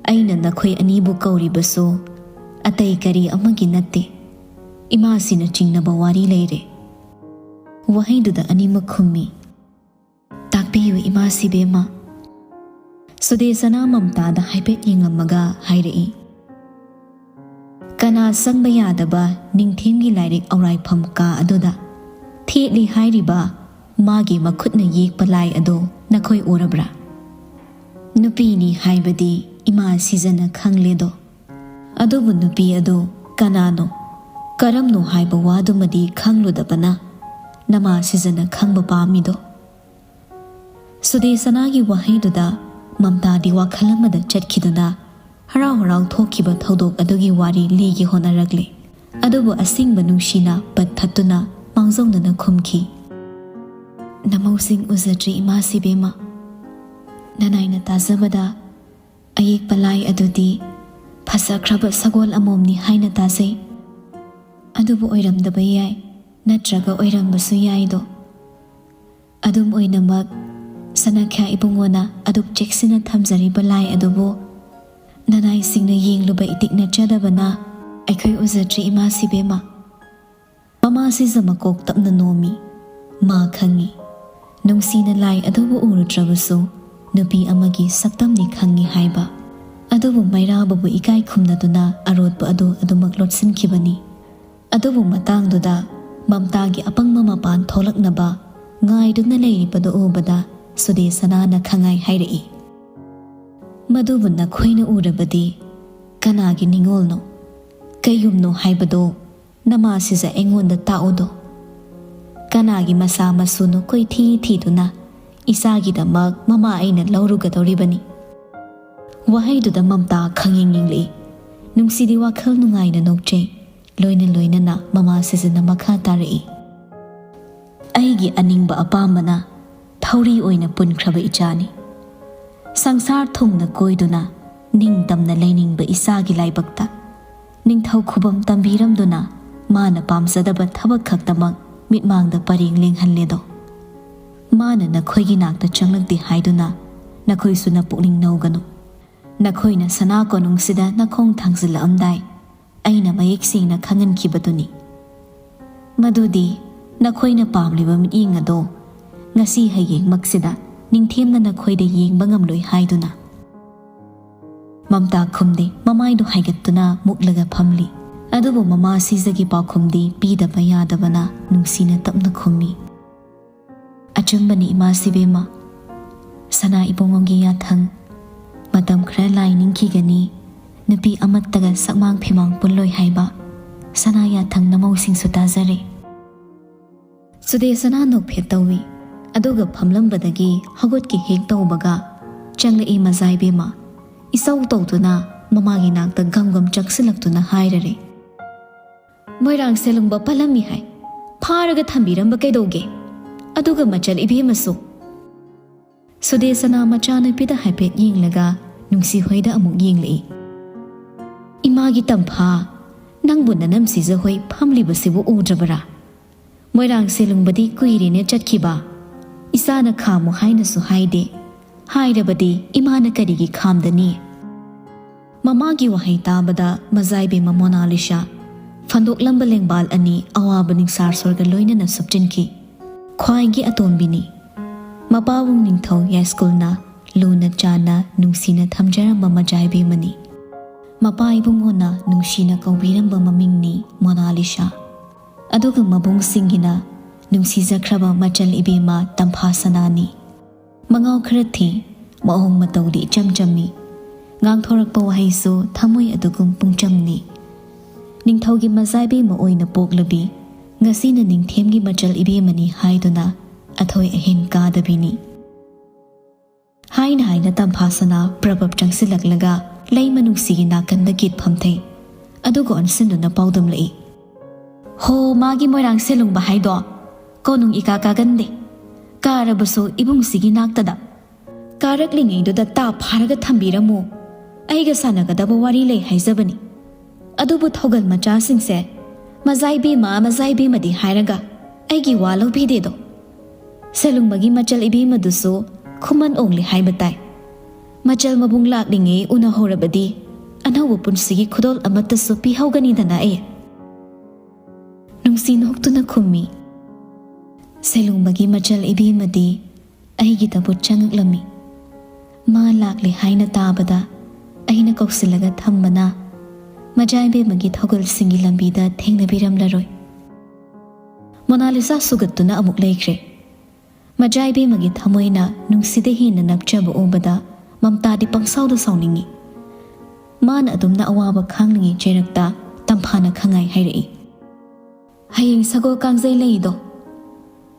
"ꯑꯩꯅ ꯅꯈꯣꯏ ꯑꯅꯤꯕꯨ ꯀꯧꯔꯤꯕꯁꯨ ꯑꯇꯩ ꯀꯔꯤ ꯑꯃꯒꯤ ꯅꯠꯇꯦ꯫ ꯏꯃꯥꯁꯤꯅ ꯆꯤꯡꯅꯕ ꯋꯥꯔꯤ ꯂꯩꯔꯦ꯫" ꯋꯥꯍꯩꯗꯨꯗ ꯑꯅꯤꯃꯛ ꯈꯨꯝꯃꯤ꯫ "ꯇꯥꯛꯄꯤꯌꯨ, ꯏꯃꯥ ꯁꯤꯕꯦꯝꯃ꯫" ꯁꯨꯗꯦꯁꯅꯥ ꯃꯝꯇꯥꯗ ꯍꯥꯏꯐꯦꯠ ꯌꯦꯡꯂꯝꯃꯒ ꯍꯥꯏꯔꯛꯏ꯫ "ꯀꯅꯥ ꯆꯪꯕ ꯌꯥꯗꯕ ꯅꯤꯡꯊꯦꯝꯒꯤ ꯂꯥꯏꯔꯤꯛ ꯑꯧꯔꯥꯏꯐꯝ ꯀꯥ ꯑꯗꯨꯗ ꯊꯦꯠꯂꯤ ꯍꯥꯏꯔꯤꯕ ꯃꯥꯒꯤ ꯃꯈꯨꯠꯅ ꯌꯦꯛꯄ ꯂꯥꯏ ꯑꯗꯨ ꯅꯈꯣꯏ ꯎꯔꯕ꯭ꯔꯥ?" "ꯅꯨꯄꯤꯅꯤ ꯍꯥꯏꯕꯗꯤ ꯏꯃꯥ ꯁꯤꯖꯅ ꯈꯪꯂꯦꯗꯣ꯫ ꯑꯗꯨꯕꯨ ꯅꯨꯄꯤ ꯑꯗꯨ ꯀꯅꯥꯅꯣ, ꯀꯔꯝꯅꯣ ꯍꯥꯏꯕ ꯋꯥꯗꯨꯃꯗꯤ ꯈꯪꯂꯨꯗꯕꯅ ꯅꯃꯥ ꯁꯤꯖꯅ ꯈꯪꯕ ꯄꯥꯝꯃꯤꯗꯣ?" ꯁꯨꯗꯦꯁꯅꯥꯒꯤ ꯋꯥꯍꯩꯗꯨꯗ ꯃꯝꯇꯥꯗꯤ ꯋꯥꯈꯜ ꯑꯃꯗ ꯆꯠꯈꯤꯗꯨꯅ ꯍꯔꯥꯎ ꯍꯔꯥꯎ ꯊꯣꯛꯈꯤꯕ ꯊꯧꯗꯣꯛ ꯑꯗꯨꯒꯤ ꯋꯥꯔꯤ ꯂꯤꯒꯦ ꯍꯣꯠꯅꯔꯛꯂꯦ꯫ ꯑꯗꯨꯕꯨ ꯑꯁꯤꯡꯕ ꯅꯨꯡꯁꯤꯅ ꯄꯠ ꯊꯠꯇꯨꯅ ꯃꯥꯡꯖꯧꯅꯅ ꯈꯨꯝꯈꯤ, "ꯅꯃꯧꯁꯤꯡ ꯎꯖꯗ꯭ꯔꯤ, ꯏꯃꯥ ꯁꯤꯕꯦꯝꯃ꯫ ꯅꯅꯥꯏꯅ ꯇꯥꯖꯕꯗ ꯑꯌꯦꯛꯄ ꯂꯥꯏ ꯑꯗꯨꯗꯤ ꯐꯖꯈ꯭ꯔꯕ ꯁꯒꯣꯜ ꯑꯃꯣꯝꯅꯤ ꯍꯥꯏꯅ ꯇꯥꯖꯩ꯫ ꯑꯗꯨꯕꯨ ꯑꯣꯏꯔꯝꯗꯕ ꯌꯥꯏ, ꯅꯠꯇ꯭ꯔꯒ ꯑꯣꯏꯔꯝꯕꯁꯨ ꯌꯥꯏꯗꯣ꯫ ꯑꯗꯨꯝ ꯑꯣꯏꯅꯃꯛ, ꯁꯅꯥꯈ꯭ꯌꯥ ꯏꯕꯨꯡꯉꯣꯅ ꯑꯗꯨꯛ ꯆꯦꯛꯁꯤꯟꯅ ꯊꯝꯖꯔꯤꯕ ꯂꯥꯏ ꯑꯗꯨꯕꯨ ꯅꯅꯥꯏꯁꯤꯡꯅ ꯌꯦꯡꯂꯨꯕ ꯏꯇꯤꯛ ꯅꯠꯆꯗꯕꯅ ꯑꯩꯈꯣꯏ ꯎꯖꯗ꯭ꯔꯤ, ꯏꯃꯥ ꯁꯤꯕꯦꯝꯃ꯫" ꯃꯃꯥ ꯁꯤꯖ ꯃꯀꯣꯛ ꯇꯞꯅ ꯅꯣꯝꯃꯤ꯫ ꯃꯥ ꯈꯪꯏ, ꯅꯨꯡꯁꯤꯅ ꯂꯥꯏ ꯑꯗꯨꯕꯨ ꯎꯔꯨꯗ꯭ꯔꯕꯁꯨ ꯅꯨꯄꯤ ꯑꯃꯒꯤ ꯁꯛꯇꯝꯅꯤ ꯈꯪꯏ ꯍꯥꯏꯕ꯫ ꯑꯗꯨꯕꯨ ꯃꯩꯔꯥꯕꯕꯨ ꯏꯀꯥꯏ ꯈꯨꯝꯅꯗꯨꯅ ꯑꯔꯣꯠꯄ ꯑꯗꯨ ꯑꯗꯨꯃꯛ ꯂꯣꯠꯁꯤꯟꯈꯤꯕꯅꯤ꯫ ꯑꯗꯨꯕꯨ ꯃꯇꯥꯡꯗꯨꯗ ꯃꯝꯇꯥꯒꯤ ꯑꯄꯪꯕ ꯃꯄꯥꯟ ꯊꯣꯛꯂꯛꯅꯕ ꯉꯥꯏꯗꯨꯅ ꯂꯩꯔꯤꯕꯗꯨ ꯎꯕꯗ ꯁꯨꯗꯦꯁꯅꯥꯅ ꯈꯪꯉꯥꯏ ꯍꯥꯏꯔꯛꯏ꯫ "ꯃꯗꯨꯕꯨ ꯅꯈꯣꯏꯅ ꯎꯔꯕꯗꯤ ꯀꯅꯥꯒꯤ ꯅꯤꯡꯉꯣꯜꯅꯣ, ꯀꯩꯌꯨꯝꯅꯣ ꯍꯥꯏꯕꯗꯨ ꯅꯃꯥꯁꯤꯁꯨ ꯑꯩꯉꯣꯟꯗ ꯇꯥꯛꯎꯗꯣ꯫ ꯀꯅꯥꯒꯤ ꯃꯆꯥ ꯃꯁꯨꯅꯣ ꯀꯣꯏꯊꯤ ꯊꯤꯗꯨꯅ ꯏꯆꯥꯒꯤꯗꯃꯛ ꯃꯃꯥ ꯑꯩꯅ ꯂꯧꯔꯨꯒꯗꯧꯔꯤꯕꯅꯤ?" ꯋꯥꯍꯩꯗꯨꯗ ꯃꯝꯇꯥ ꯈꯪꯌꯦꯡ ꯌꯦꯡꯂꯛꯏ꯫ ꯅꯨꯡꯁꯤꯗꯤ ꯋꯥꯈꯜ ꯅꯨꯡꯉꯥꯏꯅ ꯅꯣꯛꯆꯩ꯫ ꯂꯣꯏꯅ ꯂꯣꯏꯅꯅ ꯃꯃꯥ ꯁꯤꯖꯅ ꯃꯈꯥ ꯇꯥꯔꯛꯏ꯫ "ꯑꯩꯒꯤ ꯑꯅꯤꯡꯕ ꯑꯄꯥꯝꯕꯅ ꯊꯧꯔꯤ ꯑꯣꯏꯅ ꯄꯨꯟꯈ꯭ꯔꯕ ꯏꯆꯥꯅꯤ꯫ ꯁꯪꯁꯥꯔ ꯊꯨꯡꯅ ꯀꯣꯏꯗꯨꯅ ꯅꯤꯡꯇꯝꯅ ꯂꯩꯅꯤꯡꯕ ꯏꯆꯥꯒꯤ ꯂꯥꯏꯕꯛꯇ ꯅꯤꯡꯊꯧ ꯈꯨꯕꯝ ꯇꯝꯕꯤꯔꯝꯗꯨꯅ ꯃꯥꯅ ꯄꯥꯝꯖꯗꯕ ꯊꯕꯛ ꯈꯛꯇꯃꯛ ꯃꯤꯠꯃꯥꯡꯗ ꯄꯔꯦꯡ ꯂꯦꯡꯍꯜꯂꯦꯗꯣ꯫ ꯃꯥꯅ ꯅꯈꯣꯏꯒꯤ ꯅꯥꯛꯇ ꯆꯪꯂꯛꯇꯦ ꯍꯥꯏꯗꯨꯅ ꯅꯈꯣꯏꯁꯨ ꯅꯄꯨꯛꯅꯤꯡ ꯅꯧꯒꯅꯨ꯫ ꯅꯈꯣꯏꯅ ꯁꯅꯥ ꯀꯣꯅꯨꯡꯁꯤꯗ ꯅꯈꯣꯡ ꯊꯥꯡꯖꯤꯜꯂꯛꯑꯝꯗꯥꯏ ꯑꯩꯅ ꯃꯌꯦꯛ ꯁꯦꯡꯅ ꯈꯪꯍꯟꯈꯤꯕꯗꯨꯅꯤ꯫ ꯃꯗꯨꯗꯤ ꯅꯈꯣꯏꯅ ꯄꯥꯝꯂꯤꯕ ꯃꯤꯠꯌꯦꯡ ꯑꯗꯣ ꯉꯁꯤ ꯍꯌꯦꯡꯃꯛꯁꯤꯗ ꯅꯤꯡꯊꯦꯝꯅ ꯅꯈꯣꯏꯗ ꯌꯦꯡꯕ ꯉꯝꯂꯣꯏ ꯍꯥꯏꯗꯨꯅ꯫" ꯃꯝꯇꯥ ꯈꯨꯝꯗꯦ, ꯃꯃꯥꯏꯗꯨ ꯍꯥꯏꯒꯠꯇꯨꯅ ꯃꯨꯛꯂꯒ ꯐꯝꯂꯤ꯫ ꯑꯗꯨꯕꯨ ꯃꯃꯥ ꯁꯤꯖꯒꯤ ꯄꯥꯎꯈꯨꯝꯗꯤ ꯄꯤꯗꯕ ꯌꯥꯗꯕꯅ ꯅꯨꯡꯁꯤꯅ ꯇꯞꯅ ꯈꯨꯝꯃꯤ꯫ "ꯑꯆꯨꯝꯕꯅꯤ ꯏꯃꯥ ꯁꯤꯕꯦꯝꯃ꯫ ꯁꯅꯥ ꯏꯕꯨꯡꯉꯣꯒꯤ ꯌꯥꯊꯪ ꯃꯇꯝ ꯈꯔ ꯂꯥꯏ ꯅꯤꯡꯈꯤꯒꯅꯤ꯫ ꯅꯨꯄꯤ ꯑꯃꯠꯇꯒ ꯁꯛꯃꯥꯡ ꯐꯤꯃꯥꯡ ꯄꯨꯜꯂꯣꯏ ꯍꯥꯏꯕ ꯁꯅꯥ ꯌꯥꯊꯪ ꯅꯃꯧꯁꯤꯡꯁꯨ ꯇꯥꯖꯔꯦ꯫" ꯁꯨꯗꯦꯁꯅꯥ ꯅꯣꯛꯐꯦꯠ ꯇꯧꯏ꯫ ꯑꯗꯨꯒ ꯐꯝꯂꯝꯕꯗꯒꯤ ꯍꯧꯒꯠꯀꯦ ꯍꯦꯛ ꯇꯧꯕꯒ ꯆꯪꯂꯛꯏ ꯃꯖꯥꯏꯕꯦꯝꯃ꯫ ꯏꯁꯧ ꯇꯧꯗꯨꯅ ꯃꯃꯥꯒꯤ ꯅꯥꯛꯇ ꯒꯝ ꯒꯝ ꯆꯪꯁꯤꯜꯂꯛꯇꯨꯅ ꯍꯥꯏꯔꯔꯦ꯫ "ꯃꯣꯏꯔꯥꯡ ꯁꯦꯂꯨꯡꯕ ꯄꯜꯂꯝꯃꯤ ꯍꯥꯏ꯫ ꯐꯥꯔꯒ ꯊꯝꯕꯤꯔꯝꯕ ꯀꯩꯗꯧꯒꯦ? ꯑꯗꯨꯒ ꯃꯆꯜ ꯏꯕꯦꯝꯃꯁꯨ꯫" ꯁꯨꯗꯦꯁꯅꯥ ꯃꯆꯥꯅꯨꯄꯤꯗ ꯍꯥꯏꯐꯦꯠ ꯌꯦꯡꯂꯒ ꯅꯨꯡꯁꯤ ꯍꯣꯏꯗ ꯑꯃꯨꯛ ꯌꯦꯡꯂꯛꯏ꯫ "ꯏꯃꯥꯒꯤ ꯇꯝꯐꯥ, ꯅꯪꯕꯨ ꯅꯅꯝꯁꯤꯖ ꯍꯣꯏ ꯐꯝꯂꯤꯕꯁꯤꯕꯨ ꯎꯗ꯭ꯔꯕꯔꯥ? ꯃꯣꯏꯔꯥꯡ ꯁꯦꯂꯨꯡꯕꯗꯤ ꯀꯨꯏꯔꯦꯅꯦ ꯆꯠꯈꯤꯕ꯫ ꯏꯆꯥꯅ ꯈꯥꯝꯃꯨ ꯍꯥꯏꯅꯁꯨ ꯍꯥꯏꯗꯦ꯫ ꯍꯥꯏꯔꯕꯗꯤ ꯏꯃꯥꯅ ꯀꯔꯤꯒꯤ ꯈꯥꯝꯗꯅꯤ?" ꯃꯃꯥꯒꯤ ꯋꯥꯍꯩ ꯇꯥꯕꯗ ꯃꯖꯥꯏꯕꯦꯝꯃ ꯃꯣꯅꯥꯂꯤꯁꯥ ꯐꯟꯗꯣꯛꯂꯝꯕ ꯂꯦꯡꯕꯥꯜ ꯑꯅꯤ ꯑꯋꯥꯕ ꯅꯤꯡꯁꯥꯔ ꯁꯣꯔꯒ ꯂꯣꯏꯅꯅ ꯁꯨꯞꯆꯤꯟꯈꯤ꯫ ꯈ꯭ꯋꯥꯏꯒꯤ ꯑꯇꯣꯝꯕꯤꯅꯤ꯫ ꯃꯄꯥꯕꯨꯡ ꯅꯤꯡꯊꯧ ꯌꯥꯏꯁ꯭ꯀꯨꯜꯅ ꯂꯨꯅ ꯆꯥꯟꯅ ꯅꯨꯡꯁꯤꯅ ꯊꯝꯖꯔꯝꯕ ꯃꯖꯥꯏꯕꯦꯝꯃꯅꯤ꯫ ꯃꯄꯥ ꯏꯕꯨꯡꯉꯣꯅ ꯅꯨꯡꯁꯤꯅ ꯀꯧꯕꯤꯔꯝꯕ ꯃꯃꯤꯡꯅꯤ ꯃꯣꯅꯥꯂꯤꯁꯥ꯫ ꯑꯗꯨꯒ ꯃꯕꯨꯡꯁꯤꯡꯒꯤꯅ ꯅꯨꯡꯁꯤꯖꯈ꯭ꯔꯕ ꯃꯆꯜ ꯏꯕꯦꯝꯃ ꯇꯝꯐꯥ ꯁꯅꯥꯅꯤ꯫ ꯃꯉꯥꯎ ꯈꯔ ꯊꯤ, ꯃꯑꯣꯡ ꯃꯇꯧꯗꯤ ꯏꯆꯝ ꯆꯝꯃꯤ꯫ ꯉꯥꯡꯊꯣꯔꯛꯄ ꯋꯥꯍꯩꯁꯨ ꯊꯃꯣꯏ ꯑꯗꯨꯒꯨꯝ ꯄꯨꯡꯆꯝꯅꯤ꯫ ꯅꯤꯡꯊꯧꯒꯤ ꯃꯆꯥ ꯏꯕꯦꯝꯃ ꯑꯣꯏꯅ ꯄꯣꯛꯂꯕꯤ, ꯉꯁꯤꯅ ꯅꯤꯡꯊꯦꯝꯒꯤ ꯃꯆꯜ ꯏꯕꯦꯝꯃꯅꯤ ꯍꯥꯏꯗꯨꯅ ꯑꯊꯣꯏ ꯑꯍꯦꯟ ꯀꯥꯗꯕꯤꯅꯤ꯫ ꯍꯥꯏꯅ ꯍꯥꯏꯅ ꯇꯝꯐꯥ ꯁꯅꯥ ꯄ꯭ꯔꯕꯞ ꯆꯪꯁꯤꯜꯂꯛꯂꯒ ꯂꯩꯃ ꯅꯨꯡꯁꯤꯒꯤ ꯅꯥꯀꯟꯗ ꯀꯤꯠ ꯐꯝꯊꯩ꯫ ꯑꯗꯨꯒ ꯑꯣꯟꯁꯤꯟꯗꯨꯅ ꯄꯥꯎꯗꯝꯂꯛꯏ꯫ "ꯍꯣ, ꯃꯥꯒꯤ ꯃꯣꯏꯔꯥꯡ ꯁꯦꯂꯨꯡꯕ ꯍꯥꯏꯗꯣ꯫ ꯀꯣꯅꯨꯡ ꯏꯀꯥ ꯀꯥꯒꯟꯗꯦ꯫ ꯀꯥꯔꯕꯁꯨ ꯏꯕꯨꯡꯁꯤꯒꯤ ꯅꯥꯛꯇꯗ꯫ ꯀꯥꯔꯛꯂꯤꯉꯩꯗꯨꯗ ꯇꯥ ꯐꯥꯔꯒ ꯊꯝꯕꯤꯔꯝꯃꯨ꯫ ꯑꯩꯒ ꯁꯥꯟꯅꯒꯗꯕ ꯋꯥꯔꯤ ꯂꯩ ꯍꯥꯏꯖꯕꯅꯤ꯫ ꯑꯗꯨꯕꯨ ꯊꯧꯒꯜ ꯃꯆꯥꯁꯤꯡꯁꯦ ꯃꯖꯥ ꯏꯕꯦꯝꯃ, ꯃꯖꯥ ꯏꯕꯦꯝꯃꯗꯤ ꯍꯥꯏꯔꯒ ꯑꯩꯒꯤ ꯋꯥ ꯂꯧꯕꯤꯗꯦꯗꯣ꯫ ꯁꯦꯂꯨꯡꯕꯒꯤ ꯃꯆꯜ ꯏꯕꯦꯝꯃꯗꯨꯁꯨ ꯈꯨꯃꯟ ꯑꯣꯡꯂꯤ ꯍꯥꯏꯕ ꯇꯥꯏ꯫ ꯃꯆꯜ ꯃꯕꯨꯡ ꯂꯥꯛꯂꯤꯉꯩ ꯎꯅꯍꯧꯔꯕꯗꯤ ꯑꯅꯧꯕ ꯄꯨꯟꯁꯤꯒꯤ ꯈꯨꯗꯣꯜ ꯑꯃꯠꯇꯁꯨ ꯄꯤꯍꯧꯒꯅꯤꯗꯅ ꯑꯩ?" ꯅꯨꯡꯁꯤ ꯅꯣꯛꯇꯨꯅ ꯈꯨꯝꯃꯤ꯫ ꯁꯦꯂꯨꯡꯕꯒꯤ ꯃꯆꯜ ꯏꯕꯦꯝꯃꯗꯤ ꯑꯩꯒꯤꯗꯕꯨ ꯆꯪꯉꯛꯂꯝꯃꯤ꯫ ꯃꯥ ꯂꯥꯛꯂꯦ ꯍꯥꯏꯅ ꯇꯥꯕꯗ ꯑꯩꯅ ꯀꯧꯁꯤꯜꯂꯒ ꯊꯝꯕꯅ ꯃꯖꯥ ꯏꯕꯦꯝꯃꯒꯤ ꯊꯧꯒꯜꯁꯤꯡꯒꯤ ꯂꯝꯕꯤꯗ ꯊꯦꯡꯅꯕꯤꯔꯝꯂꯔꯣꯏ꯫ ꯃꯣꯅꯥꯂꯤꯁꯥ ꯁꯨꯒꯠꯇꯨꯅ ꯑꯃꯨꯛ ꯂꯩꯈ꯭ꯔꯦ꯫ ꯃꯖꯥ ꯏꯕꯦꯝꯃꯒꯤ ꯊꯃꯣꯏꯅ ꯅꯨꯡꯁꯤꯗ ꯍꯦꯟꯅ ꯅꯞꯆꯕ ꯎꯕꯗ ꯃꯝꯇꯥꯗꯤ ꯄꯪꯁꯥꯎꯗ ꯁꯥꯎꯅꯤꯡꯏ꯫ ꯃꯥꯅ ꯑꯗꯨꯝꯅ ꯑꯋꯥꯕ ꯈꯥꯡꯂꯤꯉꯩ ꯆꯩꯔꯛꯇ ꯇꯝꯐꯥꯅ ꯈꯪꯉꯥꯏ ꯍꯥꯏꯔꯛꯏ꯫ "ꯍꯌꯦꯡ ꯁꯒꯣꯜ ꯀꯥꯡꯖꯩ ꯂꯩꯗꯣ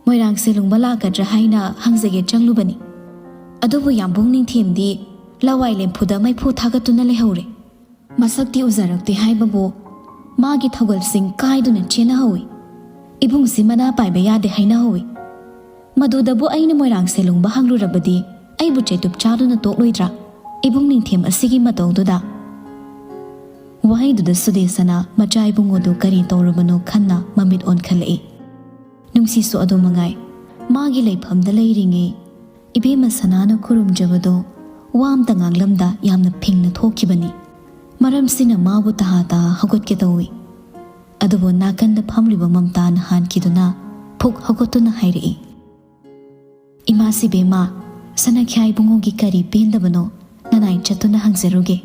ꯃꯣꯏꯔꯥꯡ ꯁꯦꯂꯨꯡꯕ ꯂꯥꯛꯀꯗ꯭ꯔꯥ ꯍꯥꯏꯅ ꯍꯪꯖꯒꯦ ꯆꯪꯂꯨꯕꯅꯤ꯫ ꯑꯗꯨꯕꯨ ꯌꯥꯝꯕꯨꯡ ꯅꯤꯡꯊꯦꯝꯗꯤ ꯂꯋꯥꯏ ꯂꯦꯝꯐꯨꯗ ꯃꯩꯐꯨ ꯊꯥꯒꯠꯇꯨꯅ ꯂꯩꯍꯧꯔꯦ꯫ ꯃꯁꯛꯇꯤ ꯎꯖꯔꯛꯇꯦ ꯍꯥꯏꯕꯕꯨ ꯃꯥꯒꯤ ꯊꯧꯒꯜꯁꯤꯡ ꯀꯥꯏꯗꯨꯅ ꯆꯦꯟꯅꯍꯧꯏ꯫ ꯏꯕꯨꯡꯁꯤ ꯃꯅꯥ ꯄꯥꯏꯕ ꯌꯥꯗꯦ ꯍꯥꯏꯅꯍꯧꯏ꯫ ꯃꯗꯨꯗꯕꯨ ꯑꯩꯅ ꯃꯣꯏꯔꯥꯡ ꯁꯦꯂꯨꯡꯕ ꯍꯪꯂꯨꯔꯕꯗꯤ ꯑꯩꯕꯨ ꯆꯩꯇꯨꯞ ꯆꯥꯗꯨꯅ ꯇꯣꯛꯂꯣꯏꯗ꯭ꯔꯥ? ꯏꯕꯨꯡ ꯅꯤꯡꯊꯦꯝ ꯑꯁꯤꯒꯤ ꯃꯇꯧꯗꯨꯗ?" ꯋꯥꯍꯩꯗꯨꯗ ꯁꯨꯗꯦꯁꯅ ꯃꯆꯥ ꯏꯕꯨꯡꯉꯣꯗꯨ ꯀꯔꯤ ꯇꯧꯔꯕꯅꯣ ꯈꯟꯅ ꯃꯃꯤꯠ ꯑꯣꯟꯈꯠꯂꯛꯏ꯫ ꯅꯨꯡꯁꯤꯁꯨ ꯑꯗꯨ ꯃꯉꯥꯏ꯫ ꯃꯥꯒꯤ ꯂꯩꯐꯝꯗ ꯂꯩꯔꯤꯉꯩ ꯏꯕꯦꯝꯃ ꯁꯅꯥꯅ ꯈꯨꯔꯨꯝꯖꯕꯗꯣ ꯋꯥ ꯑꯝꯇ ꯉꯥꯡꯂꯝꯗ ꯌꯥꯝꯅ ꯐꯤꯡꯅ ꯊꯣꯛꯈꯤꯕꯅꯤ꯫ ꯃꯔꯝꯁꯤꯅ ꯃꯥꯕꯨ ꯇꯍꯥ ꯇꯍꯥ ꯍꯧꯒꯠꯀꯦ ꯇꯧꯏ꯫ ꯑꯗꯨꯕꯨ ꯅꯥꯀꯟꯗ ꯐꯝꯂꯤꯕ ꯃꯝꯇꯥꯅ ꯍꯥꯟꯈꯤꯗꯨꯅ ꯐꯨꯛ ꯍꯧꯒꯠꯇꯨꯅ ꯍꯥꯏꯔꯛꯏ, "ꯏꯃꯥ ꯁꯤꯕꯦꯝꯃ, ꯁꯅꯥꯈ꯭ꯌꯥ ꯏꯕꯨꯡꯉꯣꯒꯤ ꯀꯔꯤ ꯄꯦꯟꯗꯕꯅꯣ? ꯅꯅꯥꯏ ꯆꯠꯇꯨꯅ ꯍꯪꯖꯔꯨꯒꯦ꯫"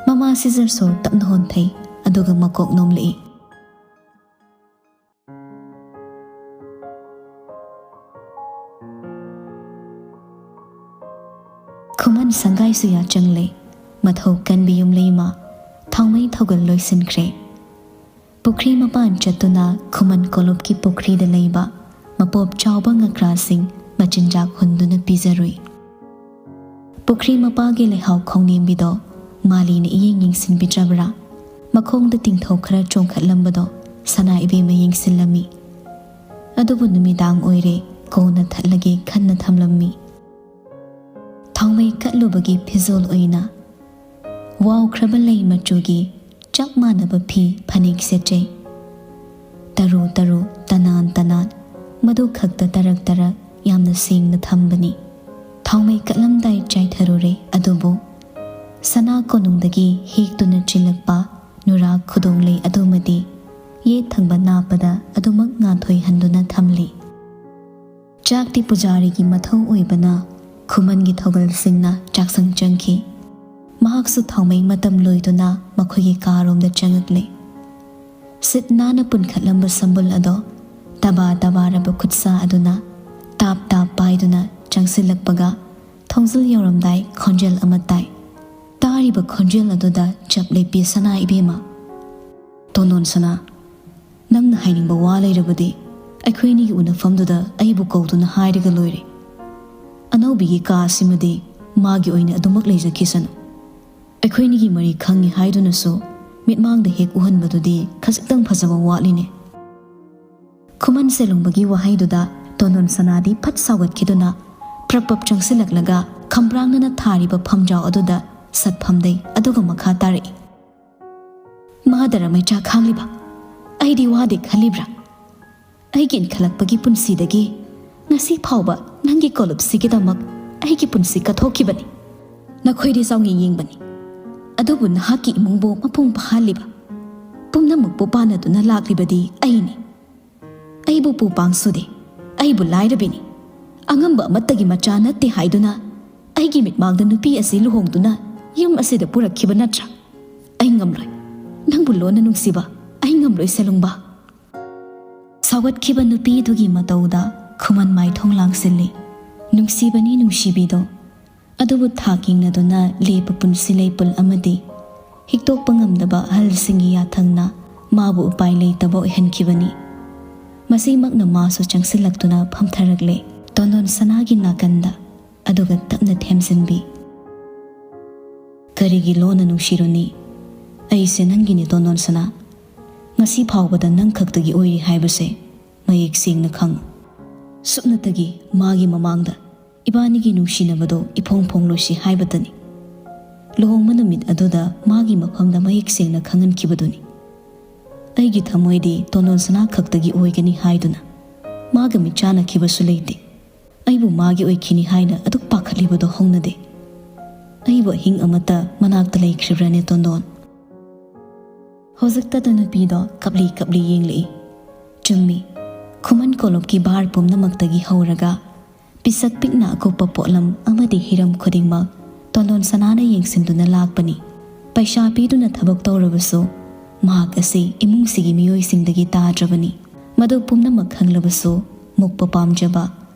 ꯃꯃꯥ ꯁꯤꯖꯔꯁꯨ ꯇꯞꯅ ꯍꯣꯟꯊꯩ, ꯑꯗꯨꯒ ꯃꯀꯣꯛ ꯅꯣꯝꯂꯛꯏ꯫ ꯁꯪꯒꯥꯏꯁꯨ ꯌꯥ ꯆꯪꯂꯦ꯫ ꯃꯊꯧ ꯀꯟꯕꯤ ꯌꯨꯝꯂꯩꯃ ꯊꯥꯎꯃꯩ ꯊꯧꯒꯜ ꯂꯣꯏꯁꯤꯟꯈ꯭ꯔꯦ꯫ ꯄꯨꯈ꯭ꯔꯤ ꯃꯄꯥꯟ ꯆꯠꯇꯨꯅ ꯈꯨꯃꯟ ꯀꯣꯂꯨꯞꯀꯤ ꯄꯨꯈ꯭ꯔꯤꯗ ꯂꯩꯕ ꯃꯄꯣꯞ ꯆꯥꯎꯕ ꯉꯀ꯭ꯔꯥꯁꯤꯡ ꯃꯆꯤꯟꯖꯥꯛ ꯍꯨꯟꯗꯨꯅ ꯄꯤꯖꯔꯨꯏ꯫ ꯄꯨꯈ꯭ꯔꯤ ꯃꯄꯥꯒꯤ ꯂꯩꯍꯥꯎ ꯈꯣꯡꯅꯦꯝꯕꯤꯗꯣ ꯃꯥꯂꯤꯅ ꯏꯌꯦꯡ ꯌꯦꯡꯁꯤꯟꯕꯤꯗ꯭ꯔꯕ꯭ꯔꯥ? ꯃꯈꯣꯡꯗ ꯇꯤꯡꯊꯧ ꯈꯔ ꯆꯣꯡꯈꯠꯂꯝꯕꯗꯣ ꯁꯅꯥ ꯏꯕꯦꯝꯃ ꯌꯦꯡꯁꯤꯜꯂꯝꯃꯤ꯫ ꯑꯗꯨꯕꯨ ꯅꯨꯃꯤꯗꯥꯡ ꯑꯣꯏꯔꯦ, ꯀꯣꯟꯅ ꯊꯠꯂꯒꯦ ꯈꯟꯅ ꯊꯝꯂꯝꯃꯤ꯫ ꯊꯥꯎꯃꯩ ꯀꯠꯂꯨꯕꯒꯤ ꯐꯤꯖꯣꯜ ꯑꯣꯏꯅ ꯋꯥꯎꯈ꯭ꯔꯕ ꯂꯩ ꯃꯆꯨꯒꯤ ꯆꯞ ꯃꯥꯟꯅꯕ ꯐꯤ ꯐꯅꯦꯛ ꯁꯦꯠꯆꯩ꯫ ꯇꯔꯨ ꯇꯔꯨ, ꯇꯅꯥꯟ ꯇꯅꯥꯟ, ꯃꯗꯨ ꯈꯛꯇ ꯇꯔꯛ ꯇꯔꯛ ꯌꯥꯝꯅ ꯁꯦꯡꯅ ꯊꯝꯕꯅꯤ꯫ ꯊꯥꯎꯃꯩ ꯀꯠꯂꯝꯗꯥꯏ ꯆꯥꯏꯊꯔꯨꯔꯦ, ꯑꯗꯨꯕꯨ ꯁꯅꯥ ꯀꯣꯅꯨꯡꯗꯒꯤ ꯍꯦꯛꯇꯨꯅ ꯆꯤꯜꯂꯛꯄ ꯅꯨꯔꯥ ꯈꯨꯗꯣꯡ ꯂꯩ ꯑꯗꯨꯃꯗꯤ ꯌꯦꯠ ꯊꯪꯕ ꯅꯥꯞꯄꯗ ꯑꯗꯨꯃꯛ ꯉꯥꯟꯊꯣꯏꯍꯟꯗꯨꯅ ꯊꯝꯂꯤ꯫ ꯆꯥꯛꯇꯤ ꯄꯨꯖꯥꯔꯤꯒꯤ ꯃꯊꯧ ꯑꯣꯏꯕꯅ ꯈꯨꯃꯟꯒꯤ ꯊꯧꯒꯜꯁꯤꯡꯅ ꯆꯥꯛꯁꯪ ꯆꯪꯈꯤ꯫ ꯃꯍꯥꯛꯁꯨ ꯊꯥꯎꯃꯩ ꯃꯇꯝ ꯂꯣꯏꯗꯨꯅ ꯃꯈꯣꯏꯒꯤ ꯀꯥꯔꯣꯝꯗ ꯆꯪꯉꯛꯂꯦ꯫ ꯁꯤꯠ ꯅꯥꯟꯅ ꯄꯨꯟꯈꯠꯂꯝꯕ ꯁꯝꯕꯨꯜ ꯑꯗꯣ ꯇꯕꯥ ꯇꯕꯥꯔꯕ ꯈꯨꯠꯁꯥ ꯑꯗꯨꯅ ꯇꯥꯞ ꯇꯥꯞ ꯄꯥꯏꯗꯨꯅ ꯆꯪꯁꯤꯜꯂꯛꯄꯒ ꯊꯣꯡꯖꯤꯜ ꯌꯧꯔꯝꯗꯥꯏ ꯈꯣꯟꯖꯦꯜ ꯑꯃ ꯇꯥꯏ꯫ ꯇꯥꯔꯤꯕ ꯈꯣꯟꯖꯦꯜ ꯑꯗꯨꯗ ꯆꯞ ꯂꯦꯞꯄꯤ ꯁꯅꯥ ꯏꯕꯦꯝꯃ꯫ "ꯇꯣꯟꯗꯣꯟ ꯁꯅꯥ, ꯅꯪꯅ ꯍꯥꯏꯅꯤꯡꯕ ꯋꯥ ꯂꯩꯔꯕꯗꯤ ꯑꯩꯈꯣꯏ ꯑꯅꯤꯒꯤ ꯎꯅꯐꯝꯗꯨꯗ ꯑꯩꯕꯨ ꯀꯧꯗꯨꯅ ꯍꯥꯏꯔꯒ ꯂꯣꯏꯔꯦ꯫ ꯑꯅꯧꯕꯤꯒꯤ ꯀꯥ ꯑꯁꯤꯃꯗꯤ ꯃꯥꯒꯤ ꯑꯣꯏꯅ ꯑꯗꯨꯃꯛ ꯂꯩꯖꯈꯤꯁꯅꯨ꯫ ꯑꯩꯈꯣꯏꯅꯤꯒꯤ ꯃꯔꯤ ꯈꯪꯉꯤ ꯍꯥꯏꯗꯨꯅꯁꯨ ꯃꯤꯠꯃꯥꯡꯗ ꯍꯦꯛ ꯎꯍꯟꯕꯗꯨꯗꯤ ꯈꯖꯤꯛꯇꯪ ꯐꯖꯕ ꯋꯥꯠꯂꯤꯅꯦ꯫" ꯈꯨꯃꯟ ꯁꯦꯂꯨꯡꯕꯒꯤ ꯋꯥꯍꯩꯗꯨꯗ ꯇꯣꯟꯗꯣꯟ ꯁꯅꯥꯗꯤ ꯐꯠ ꯁꯥꯎꯒꯠꯈꯤꯗꯨꯅ ꯄ꯭ꯔꯞ ꯄ꯭ꯔꯞ ꯆꯪꯁꯤꯜꯂꯛꯂꯒ ꯈꯝꯕ꯭ꯔꯥꯡꯅꯅ ꯊꯥꯔꯤꯕ ꯐꯝꯖꯥꯎ ꯑꯗꯨꯗ ꯁꯠ ꯐꯝꯗꯩ, ꯑꯗꯨꯒ ꯃꯈꯥ ꯇꯥꯔꯛꯏ꯫ "ꯃꯥꯗꯔ ꯃꯩꯆꯥꯛ ꯈꯥꯡꯂꯤꯕ, ꯑꯩꯗꯤ ꯋꯥꯗꯦ ꯈꯜꯂꯤꯕ꯭ꯔꯥ? ꯑꯩꯒꯤ ꯏꯟꯈꯠꯂꯛꯄꯒꯤ ꯄꯨꯟꯁꯤꯗꯒꯤ ꯉꯁꯤ ꯐꯥꯎꯕ ꯅꯪꯒꯤ ꯀꯣꯂꯨꯞꯁꯤꯒꯤꯗꯃꯛ ꯑꯩꯒꯤ ꯄꯨꯟꯁꯤ ꯀꯠꯊꯣꯛꯈꯤꯕꯅꯤ꯫ ꯅꯈꯣꯏꯗꯤ ꯆꯥꯎꯉꯤ ꯌꯦꯡꯕꯅꯤ, ꯑꯗꯨꯕꯨ ꯅꯍꯥꯛꯀꯤ ꯏꯃꯨꯡꯕꯨ ꯃꯄꯨꯡ ꯐꯥꯍꯜꯂꯤꯕ, ꯄꯨꯝꯅꯃꯛꯄꯨ ꯄꯥꯟꯅꯗꯨꯅ ꯂꯥꯛꯂꯤꯕꯗꯤ ꯑꯩꯅꯤ꯫ ꯑꯩꯕꯨ ꯄꯨ ꯄꯥꯡ ꯁꯨꯗꯦ, ꯑꯩꯕꯨ ꯂꯥꯏꯔꯕꯤꯅꯤ, ꯑꯉꯝꯕ ꯑꯃꯠꯇꯒꯤ ꯃꯆꯥ ꯅꯠꯇꯦ ꯍꯥꯏꯗꯨꯅ ꯑꯩꯒꯤ ꯃꯤꯠꯃꯥꯡꯗ ꯅꯨꯄꯤ ꯑꯁꯤ ꯂꯨꯍꯣꯡꯗꯨꯅ ꯌꯨꯝ ꯑꯁꯤꯗ ꯄꯨꯔꯛꯈꯤꯕ ꯅꯠꯇ꯭ꯔꯥ? ꯑꯩ ꯉꯝꯂꯣꯏ, ꯅꯪꯕꯨ ꯂꯣꯟꯅ ꯅꯨꯡꯁꯤꯕ, ꯑꯩ ꯉꯝꯂꯣꯏ ꯁꯦꯂꯨꯡꯕ꯫" ꯁꯥꯎꯒꯠꯈꯤꯕ ꯅꯨꯄꯤꯗꯨꯒꯤ ꯃꯇꯧꯗ ꯈꯨꯃꯟ ꯃꯥꯏꯊꯣꯡ ꯂꯥꯡꯁꯤꯜꯂꯤ꯫ "ꯅꯨꯡꯁꯤꯕꯅꯤ ꯅꯨꯡꯁꯤꯕꯤꯗꯣ, ꯑꯗꯨꯕꯨ ꯊꯥꯛ ꯌꯦꯡꯅꯗꯨꯅ ꯂꯦꯞꯄ ꯄꯨꯟꯁꯤ ꯂꯩꯄꯨꯜ ꯑꯃꯗꯤ ꯍꯤꯛꯇꯣꯛꯄ ꯉꯝꯗꯕ ꯑꯍꯜꯁꯤꯡꯒꯤ ꯌꯥꯊꯪꯅ ꯃꯥꯕꯨ ꯎꯄꯥꯏ ꯂꯩꯇꯕ ꯑꯣꯏꯍꯟꯈꯤꯕꯅꯤ꯫ ꯃꯁꯤꯃꯛꯅ ꯃꯥꯁꯨ ꯆꯪꯁꯤꯜꯂꯛꯇꯨꯅ ꯐꯝꯊꯔꯛꯂꯦ ꯇꯣꯟꯗꯣꯟ ꯁꯅꯥꯒꯤ ꯅꯥꯀꯟꯗ, ꯑꯗꯨꯒ ꯇꯞꯅ ꯊꯦꯝꯖꯤꯟꯕꯤ꯫ "ꯀꯔꯤꯒꯤ ꯂꯣꯟꯅ ꯅꯨꯡꯁꯤꯔꯨꯅꯤ? ꯑꯩꯁꯦ ꯅꯪꯒꯤꯅꯤ ꯇꯣꯟꯗꯣꯟ ꯁꯅꯥ꯫ ꯉꯁꯤ ꯐꯥꯎꯕꯗ ꯅꯪ ꯈꯛꯇꯒꯤ ꯑꯣꯏꯔꯤ ꯍꯥꯏꯕꯁꯦ ꯃꯌꯦꯛ ꯁꯦꯡꯅ ꯈꯪꯉꯨ꯫ ꯁꯨꯞꯅꯇꯒꯤ ꯃꯥꯒꯤ ꯃꯃꯥꯡꯗ ꯏꯕꯥꯅꯤꯒꯤ ꯅꯨꯡꯁꯤꯅꯕꯗꯣ ꯏꯐꯣꯡ ꯐꯣꯡꯂꯣꯏꯁꯤ ꯍꯥꯏꯕꯇꯅꯤ꯫ ꯂꯨꯍꯣꯡꯕ ꯅꯨꯃꯤꯠ ꯑꯗꯨꯗ ꯃꯥꯒꯤ ꯃꯐꯝꯗ ꯃꯌꯦꯛ ꯁꯦꯡꯅ ꯈꯪꯍꯟꯈꯤꯕꯗꯨꯅꯤ꯫ ꯑꯩꯒꯤ ꯊꯃꯣꯏꯗꯤ ꯇꯣꯟꯗꯣꯟ ꯁꯅꯥ ꯈꯛꯇꯒꯤ ꯑꯣꯏꯒꯅꯤ ꯍꯥꯏꯗꯨꯅ ꯃꯥꯒ ꯃꯤꯠꯆꯥꯟꯅꯈꯤꯕꯁꯨ ꯂꯩꯇꯦ꯫ ꯑꯩꯕꯨ ꯃꯥꯒꯤ ꯑꯣꯏꯈꯤꯅꯤ ꯍꯥꯏꯅ ꯑꯗꯨꯛ ꯄꯥꯈꯠꯂꯤꯕꯗꯣ ꯍꯧꯅꯗꯦ꯫ ꯑꯩꯕꯨ ꯑꯍꯤꯡ ꯑꯃꯠꯇ ꯃꯅꯥꯛꯇ ꯂꯩꯈ꯭ꯔꯤꯕ꯭ꯔꯥꯅꯦ ꯇꯣꯟꯗꯣꯟ?" ꯍꯧꯖꯤꯛꯇꯗ ꯅꯨꯄꯤꯗꯣ ꯀꯞꯂꯤ ꯀꯞꯂꯤ ꯌꯦꯡꯂꯛꯏ꯫ ꯆꯨꯝꯃꯤ, ꯈꯨꯃꯟ ꯀꯣꯂꯨꯞꯀꯤ ꯚꯥꯔ ꯄꯨꯝꯅꯃꯛꯇꯒꯤ ꯍꯧꯔꯒ ꯄꯤꯁꯛ ꯄꯤꯛꯅ ꯑꯀꯨꯞꯄ ꯄꯣꯠꯂꯝ ꯑꯃꯗꯤ ꯍꯤꯔꯝ ꯈꯨꯗꯤꯡꯃꯛ ꯇꯣꯟꯗꯣꯟ ꯁꯅꯥꯅ ꯌꯦꯡꯁꯤꯟꯗꯨꯅ ꯂꯥꯛꯄꯅꯤ꯫ ꯄꯩꯁꯥ ꯄꯤꯗꯨꯅ ꯊꯕꯛ ꯇꯧꯔꯕꯁꯨ ꯃꯍꯥꯛ ꯑꯁꯤ ꯏꯃꯨꯡꯁꯤꯒꯤ ꯃꯤꯑꯣꯏꯁꯤꯡꯗꯒꯤ ꯇꯥꯗ꯭ꯔꯕꯅꯤ꯫ ꯃꯗꯨ ꯄꯨꯝꯅꯃꯛ ꯈꯪꯂꯕꯁꯨ ꯃꯨꯛꯄ ꯄꯥꯝꯖꯕ,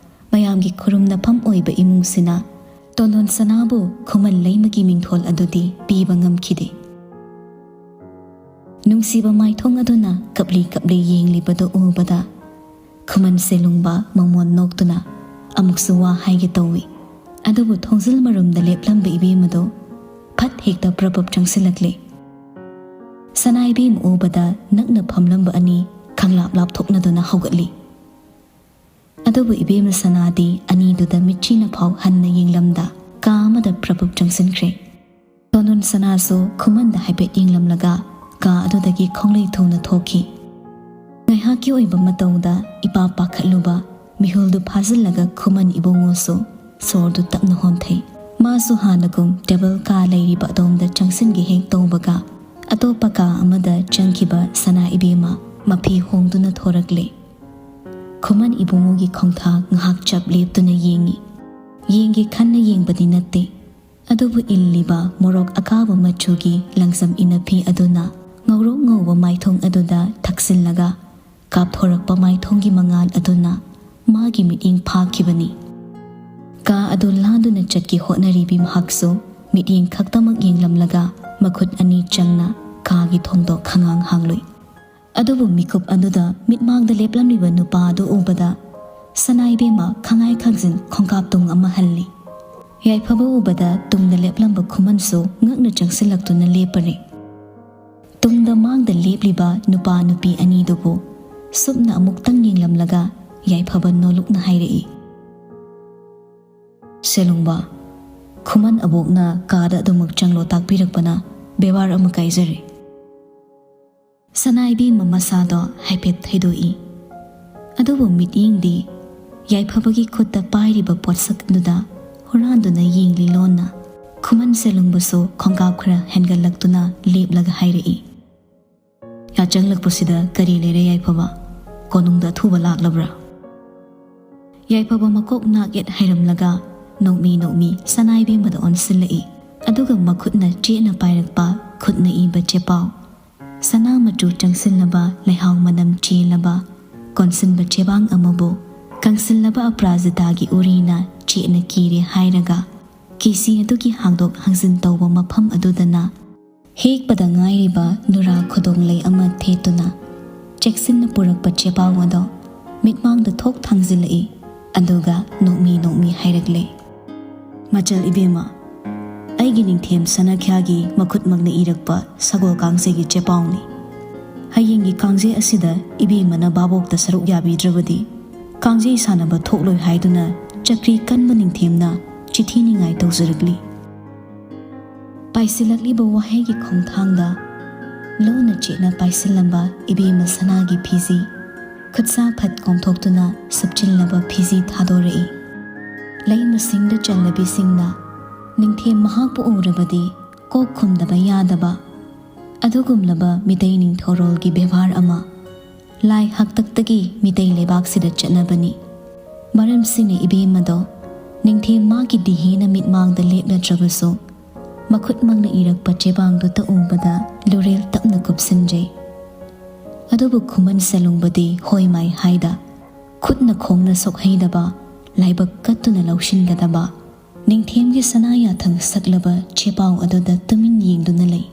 ꯃꯌꯥꯝꯒꯤ ꯈꯨꯔꯨꯝꯅꯐꯝ ꯑꯣꯏꯕ ꯏꯃꯨꯡꯁꯤꯅ ꯇꯣꯟꯗꯣꯟ ꯁꯅꯥꯕꯨ ꯈꯨꯃꯟ ꯂꯩꯃꯒꯤ ꯃꯤꯡꯊꯣꯜ ꯑꯗꯨꯗꯤ ꯄꯤꯕ ꯉꯝꯈꯤꯗꯦ꯫ ꯅꯨꯡꯁꯤꯕ ꯃꯥꯏꯊꯣꯡ ꯑꯗꯨꯅ ꯀꯞꯂꯤ ꯀꯞꯂꯤ ꯌꯦꯡꯂꯤꯕꯗꯨ ꯎꯕꯗ ꯈꯨꯃꯟꯁꯦ ꯂꯨꯡꯕ ꯃꯃꯣꯟ ꯅꯣꯛꯇꯨꯅ ꯑꯃꯨꯛꯁꯨ ꯋꯥ ꯍꯥꯏꯒꯦ ꯇꯧꯏ꯫ ꯑꯗꯨꯕꯨ ꯊꯣꯡꯖꯤꯜ ꯃꯔꯨꯝꯗ ꯂꯦꯞꯂꯝꯕ ꯏꯕꯦꯝ ꯑꯗꯨ ꯐꯠ ꯍꯦꯛꯇ ꯄ꯭ꯔꯞ ꯄ꯭ꯔꯞ ꯆꯪꯁꯤꯜꯂꯛꯂꯦ꯫ ꯁꯅꯥ ꯏꯕꯦꯝ ꯎꯕꯗ ꯅꯛꯅ ꯐꯝꯂꯝꯕ ꯑꯅꯤ ꯈꯪꯂꯥꯞ ꯂꯥꯞꯊꯣꯛꯅꯗꯨꯅ ꯍꯧꯒꯠꯂꯤ꯫ ꯑꯗꯨꯕꯨ ꯏꯕꯦꯝꯃ ꯁꯅꯥꯗꯤ ꯑꯅꯤꯗꯨꯗ ꯃꯤꯠꯆꯤꯅ ꯐꯥꯎ ꯍꯟꯅ ꯌꯦꯡꯂꯝꯗ ꯀꯥ ꯑꯃꯗ ꯄ꯭ꯔꯞ ꯄ꯭ꯔꯞ ꯆꯪꯁꯤꯟꯈ꯭ꯔꯦ꯫ ꯇꯣꯟꯗꯣꯟ ꯁꯅꯥꯁꯨ ꯈꯨꯃꯟꯗ ꯍꯥꯏꯐꯦꯠ ꯌꯦꯡꯂꯝꯂꯒ ꯀꯥ ꯑꯗꯨꯗꯒꯤ ꯈꯣꯡꯂꯩ ꯊꯨꯅ ꯊꯣꯛꯈꯤ꯫ ꯉꯥꯏꯍꯥꯛꯀꯤ ꯑꯣꯏꯕ ꯃꯇꯧꯗ ꯏꯄꯥ ꯄꯥꯈꯠꯂꯨꯕ ꯃꯤꯍꯨꯜꯗꯨ ꯐꯥꯖꯤꯜꯂꯒ ꯈꯨꯃꯟ ꯏꯕꯨꯡꯉꯣꯁꯨ ꯁꯣꯔꯗꯨ ꯇꯞꯅ ꯍꯣꯟꯊꯩ꯫ ꯃꯥꯁꯨ ꯍꯥꯟꯅꯒꯨꯝ ꯇꯦꯕꯜ ꯀꯥ ꯂꯩꯔꯤꯕ ꯑꯗꯣꯝꯗ ꯆꯪꯁꯤꯟꯒꯦ ꯍꯦꯛ ꯇꯧꯕꯒ ꯑꯇꯣꯞꯄ ꯀꯥ ꯑꯃꯗ ꯆꯪꯈꯤꯕ ꯁꯅꯥ ꯏꯕꯦꯝꯃ ꯃꯐꯤ ꯍꯣꯡꯗꯨꯅ ꯊꯣꯔꯛꯂꯦ꯫ ꯈꯨꯃꯟ ꯏꯕꯨꯡꯉꯣꯒꯤ ꯈꯣꯡꯊꯥꯡ ꯉꯥꯏꯍꯥꯛ ꯆꯞ ꯂꯦꯞꯇꯨꯅ ꯌꯦꯡꯉꯤ꯫ ꯌꯦꯡꯒꯦ ꯈꯟꯅ ꯌꯦꯡꯕꯗꯤ ꯅꯠꯇꯦ, ꯑꯗꯨꯕꯨ ꯏꯜꯂꯤꯕ ꯃꯣꯔꯣꯛ ꯑꯀꯥꯕ ꯃꯆꯨꯒꯤ ꯂꯪꯖꯝ ꯏꯅꯐꯤ ꯑꯗꯨꯅ ꯉꯧꯔꯣꯛ ꯉꯧꯕ ꯃꯥꯏꯊꯣꯡ ꯑꯗꯨꯗ ꯊꯛꯆꯤꯜꯂꯒ ꯀꯥꯞꯊꯣꯔꯛꯄ ꯃꯥꯏꯊꯣꯡꯒꯤ ꯃꯉꯥꯜ ꯑꯗꯨꯅ ꯃꯥꯒꯤ ꯃꯤꯠꯌꯦꯡ ꯐꯥꯈꯤꯕꯅꯤ꯫ ꯀꯥ ꯑꯗꯨ ꯂꯥꯟꯗꯨꯅ ꯆꯠꯀꯦ ꯍꯣꯠꯅꯔꯤꯕꯤ ꯃꯍꯥꯛꯁꯨ ꯃꯤꯠꯌꯦꯡ ꯈꯛꯇꯃꯛ ꯌꯦꯡꯂꯝꯂꯒ ꯃꯈꯨꯠ ꯑꯅꯤ ꯆꯪꯅ ꯀꯥꯒꯤ ꯊꯣꯡꯗꯣ ꯈꯪꯍꯥꯡ ꯍꯥꯡꯂꯨꯏ꯫ ꯑꯗꯨꯕꯨ ꯃꯤꯀꯨꯞ ꯑꯗꯨꯗ ꯃꯤꯠꯃꯥꯡꯗ ꯂꯦꯞꯂꯝꯂꯤꯕ ꯅꯨꯄꯥ ꯑꯗꯨ ꯎꯕꯗ ꯁꯅꯥ ꯏꯕꯦꯝꯃ ꯈꯪꯉꯥꯏ ꯈꯪꯖꯤꯟ ꯈꯣꯡꯀꯥꯞ ꯇꯨꯡ ꯑꯃ ꯍꯜꯂꯤ꯫ ꯌꯥꯏꯐꯕ ꯎꯕꯗ ꯇꯨꯡꯗ ꯂꯦꯞꯂꯝꯕ ꯈꯨꯃꯟꯁꯨ ꯉꯛꯅ ꯆꯪꯁꯤꯜꯂꯛꯇꯨꯅ ꯂꯦꯞꯄꯔꯦ꯫ ꯇꯨꯡꯗ ꯃꯥꯡꯗ ꯂꯦꯞꯂꯤꯕ ꯅꯨꯄꯥ ꯅꯨꯄꯤ ꯑꯅꯤꯗꯨꯕꯨ ꯁꯨꯞꯅ ꯑꯃꯨꯛꯇꯪ ꯌꯦꯡꯂꯝꯂꯒ ꯌꯥꯏꯐꯕ ꯅꯣꯂꯨꯛꯅ ꯍꯥꯏꯔꯛꯏ, "ꯁꯦꯂꯨꯡꯕ, ꯈꯨꯃꯟ ꯑꯕꯣꯛꯅ ꯀꯥꯗ ꯑꯗꯨꯃꯛ ꯆꯪꯂꯣ ꯇꯥꯛꯄꯤꯔꯛꯄꯅ ꯕꯦꯕꯥꯔ ꯑꯃ ꯀꯥꯏꯖꯔꯦ"꯫ ꯁꯅꯥ ꯏꯕꯦꯝꯃ ꯃꯁꯥꯗꯣ ꯍꯥꯏꯐꯦꯠ ꯊꯩꯗꯣꯛꯏ꯫ ꯑꯗꯨꯕꯨ ꯃꯤꯠꯌꯦꯡꯗꯤ ꯌꯥꯏꯐꯕꯒꯤ ꯈꯨꯠꯇ ꯄꯥꯏꯔꯤꯕ ꯄꯣꯠꯁꯛ ꯑꯗꯨꯗ ꯍꯨꯔꯥꯟꯗꯨꯅ ꯌꯦꯡꯂꯤ ꯂꯣꯟꯅ꯫ ꯈꯨꯃꯟ ꯁꯦꯂꯨꯡꯕꯁꯨ ꯈꯣꯡꯀꯥꯞ ꯈꯔ ꯍꯦꯟꯒꯠꯂꯛꯇꯨꯅ ꯂꯦꯞꯂꯒ ꯍꯥꯏꯔꯛꯏ, "ꯌꯥꯆꯪꯂꯛꯄꯁꯤꯗ ꯀꯔꯤ ꯂꯩꯔꯦ ꯌꯥꯏꯐꯕ? ꯀꯣꯅꯨꯡꯗ ꯑꯊꯨꯕ ꯂꯥꯛꯂꯕ꯭ꯔꯥ?" ꯌꯥꯏꯐꯕ ꯃꯀꯣꯛ ꯅꯥꯛ ꯌꯦꯠ ꯍꯥꯏꯔꯝꯂꯒ ꯅꯣꯛꯃꯤ ꯅꯣꯛꯃꯤ ꯁꯅꯥ ꯏꯕꯦꯝꯃꯗ ꯑꯣꯟꯁꯤꯜꯂꯛꯏ꯫ ꯑꯗꯨꯒ ꯃꯈꯨꯠꯅ ꯆꯦꯠꯅ ꯄꯥꯏꯔꯛꯄ ꯈꯨꯠꯅ ꯏꯕ ꯆꯦꯄꯥꯎ, ꯁꯅꯥ ꯃꯆꯨ ꯆꯪꯁꯤꯜꯂꯕ ꯂꯩꯍꯥꯎ ꯃꯅꯝ ꯆꯦꯜꯂꯕ ꯀꯣꯟꯁꯤꯟꯕ ꯆꯦꯕꯥꯡ ꯑꯃꯕꯨ ꯀꯪꯁꯤꯜꯂꯕ ꯑꯄ꯭ꯔꯥꯖꯤꯇꯥꯒꯤ ꯎꯔꯤꯅ ꯆꯦꯠꯅ ꯀꯤꯔꯦ ꯍꯥꯏꯔꯒ ꯀꯤꯁꯤ ꯑꯗꯨꯒꯤ ꯍꯥꯡꯗꯣꯛ ꯍꯥꯡꯖꯤꯟ ꯇꯧꯕ ꯃꯐꯝ ꯑꯗꯨꯗꯅ ꯍꯦꯛꯄꯗ ꯉꯥꯏꯔꯤꯕ ꯅꯨꯔꯥ ꯈꯨꯗꯣꯡꯂꯩ ꯑꯃ ꯊꯦꯠꯇꯨꯅ ꯆꯦꯛꯁꯤꯟꯅ ꯄꯨꯔꯛꯄ ꯆꯦꯄꯥꯎ ꯑꯗꯣ ꯃꯤꯠꯃꯥꯡꯗ ꯊꯣꯛ ꯊꯥꯡꯖꯤꯜꯂꯛꯏ꯫ ꯑꯗꯨꯒ ꯅꯣꯛꯃꯤ ꯅꯣꯛꯃꯤ ꯍꯥꯏꯔꯛꯂꯦ, "ꯃꯆꯜ ꯏꯕꯦꯝꯃ, ꯑꯩꯒꯤ ꯅꯤꯡꯊꯦꯝ ꯁꯅꯥꯈ꯭ꯌꯥꯒꯤ ꯃꯈꯨꯠꯃꯛꯅ ꯏꯔꯛꯄ ꯁꯒꯣꯜ ꯀꯥꯡꯖꯩꯒꯤ ꯆꯦꯄꯥꯎꯅꯤ꯫ ꯍꯌꯦꯡꯒꯤ ꯀꯥꯡꯖꯩ ꯑꯁꯤꯗ ꯏꯕꯦꯝꯃꯅ ꯚꯥꯕꯣꯛꯇ ꯁꯔꯨꯛ ꯌꯥꯕꯤꯗ꯭ꯔꯕꯗꯤ ꯀꯥꯡꯖꯩ ꯁꯥꯟꯅꯕ ꯊꯣꯛꯂꯣꯏ ꯍꯥꯏꯗꯨꯅ ꯆꯀ꯭ꯔꯤ ꯀꯟꯕ ꯅꯤꯡꯊꯦꯝꯅ ꯆꯤꯊꯤ ꯅꯤꯡꯉꯥꯏ ꯇꯧꯖꯔꯛꯂꯤ"꯫ ꯄꯥꯏꯁꯤꯜꯂꯛꯂꯤꯕ ꯋꯥꯍꯩꯒꯤ ꯈꯣꯡꯊꯥꯡꯗ ꯂꯨꯅ ꯆꯦꯠꯅ ꯄꯥꯏꯁꯤꯜꯂꯝꯕ ꯏꯕꯦꯝꯃ ꯁꯅꯥꯒꯤ ꯐꯤꯖꯤ ꯈꯨꯠꯁꯥ ꯐꯠ ꯀꯣꯝꯊꯣꯛꯇꯨꯅ ꯁꯨꯞꯆꯤꯜꯂꯕ ꯐꯤꯖꯤ ꯊꯥꯗꯣꯔꯛꯏ꯫ ꯂꯩꯃꯁꯤꯡꯗ ꯆꯜꯂꯕꯤꯁꯤꯡꯅ ꯅꯤꯡꯊꯦꯝ ꯃꯍꯥꯛꯄꯨ ꯎꯔꯕꯗꯤ ꯀꯣꯛ ꯈꯨꯝꯗꯕ ꯌꯥꯗꯕ ꯑꯗꯨꯒꯨꯝꯂꯕ ꯃꯤꯇꯩ ꯅꯤꯡꯊꯧꯔꯣꯜꯒꯤ ꯕꯦꯕꯥꯔ ꯑꯃ ꯂꯥꯏ ꯍꯥꯛꯇꯛꯇꯒꯤ ꯃꯤꯇꯩ ꯂꯩꯕꯥꯛꯁꯤꯗ ꯆꯠꯅꯕꯅꯤ꯫ ꯃꯔꯝꯁꯤꯅ ꯏꯕꯦꯝꯃꯗꯣ ꯅꯤꯡꯊꯦꯝ ꯃꯥꯒꯤ ꯗꯤꯍꯦꯅ ꯃꯤꯠꯃꯥꯡꯗ ꯂꯦꯞꯂꯗ꯭ꯔꯕꯁꯨ ꯃꯈꯨꯠꯃꯛꯅ ꯏꯔꯛꯄ ꯆꯦꯕꯥꯡꯗꯨꯇ ꯎꯕꯗ ꯂꯨꯔꯦꯜ ꯇꯞꯅ ꯀꯨꯞꯁꯤꯟꯖꯩ꯫ ꯑꯗꯨꯕꯨ ꯈꯨꯃꯟ ꯁꯦꯂꯨꯡꯕꯗꯤ ꯍꯣꯏ ꯃꯥꯏ ꯍꯥꯏꯗ ꯈꯨꯠꯅ ꯈꯣꯡꯅ ꯁꯣꯛꯍꯩꯗꯕ ꯂꯥꯏꯕꯛ ꯀꯠꯇꯨꯅ ꯂꯧꯁꯤꯟꯒꯗꯕ ꯅꯤꯡꯊꯦꯝꯒꯤ ꯁꯅꯥ ꯌꯥꯊꯪ ꯁꯛꯂꯕ ꯆꯦꯄꯥꯎ ꯑꯗꯨꯗ ꯇꯨꯃꯤꯟ ꯌꯦꯡꯗꯨꯅ ꯂꯩ꯫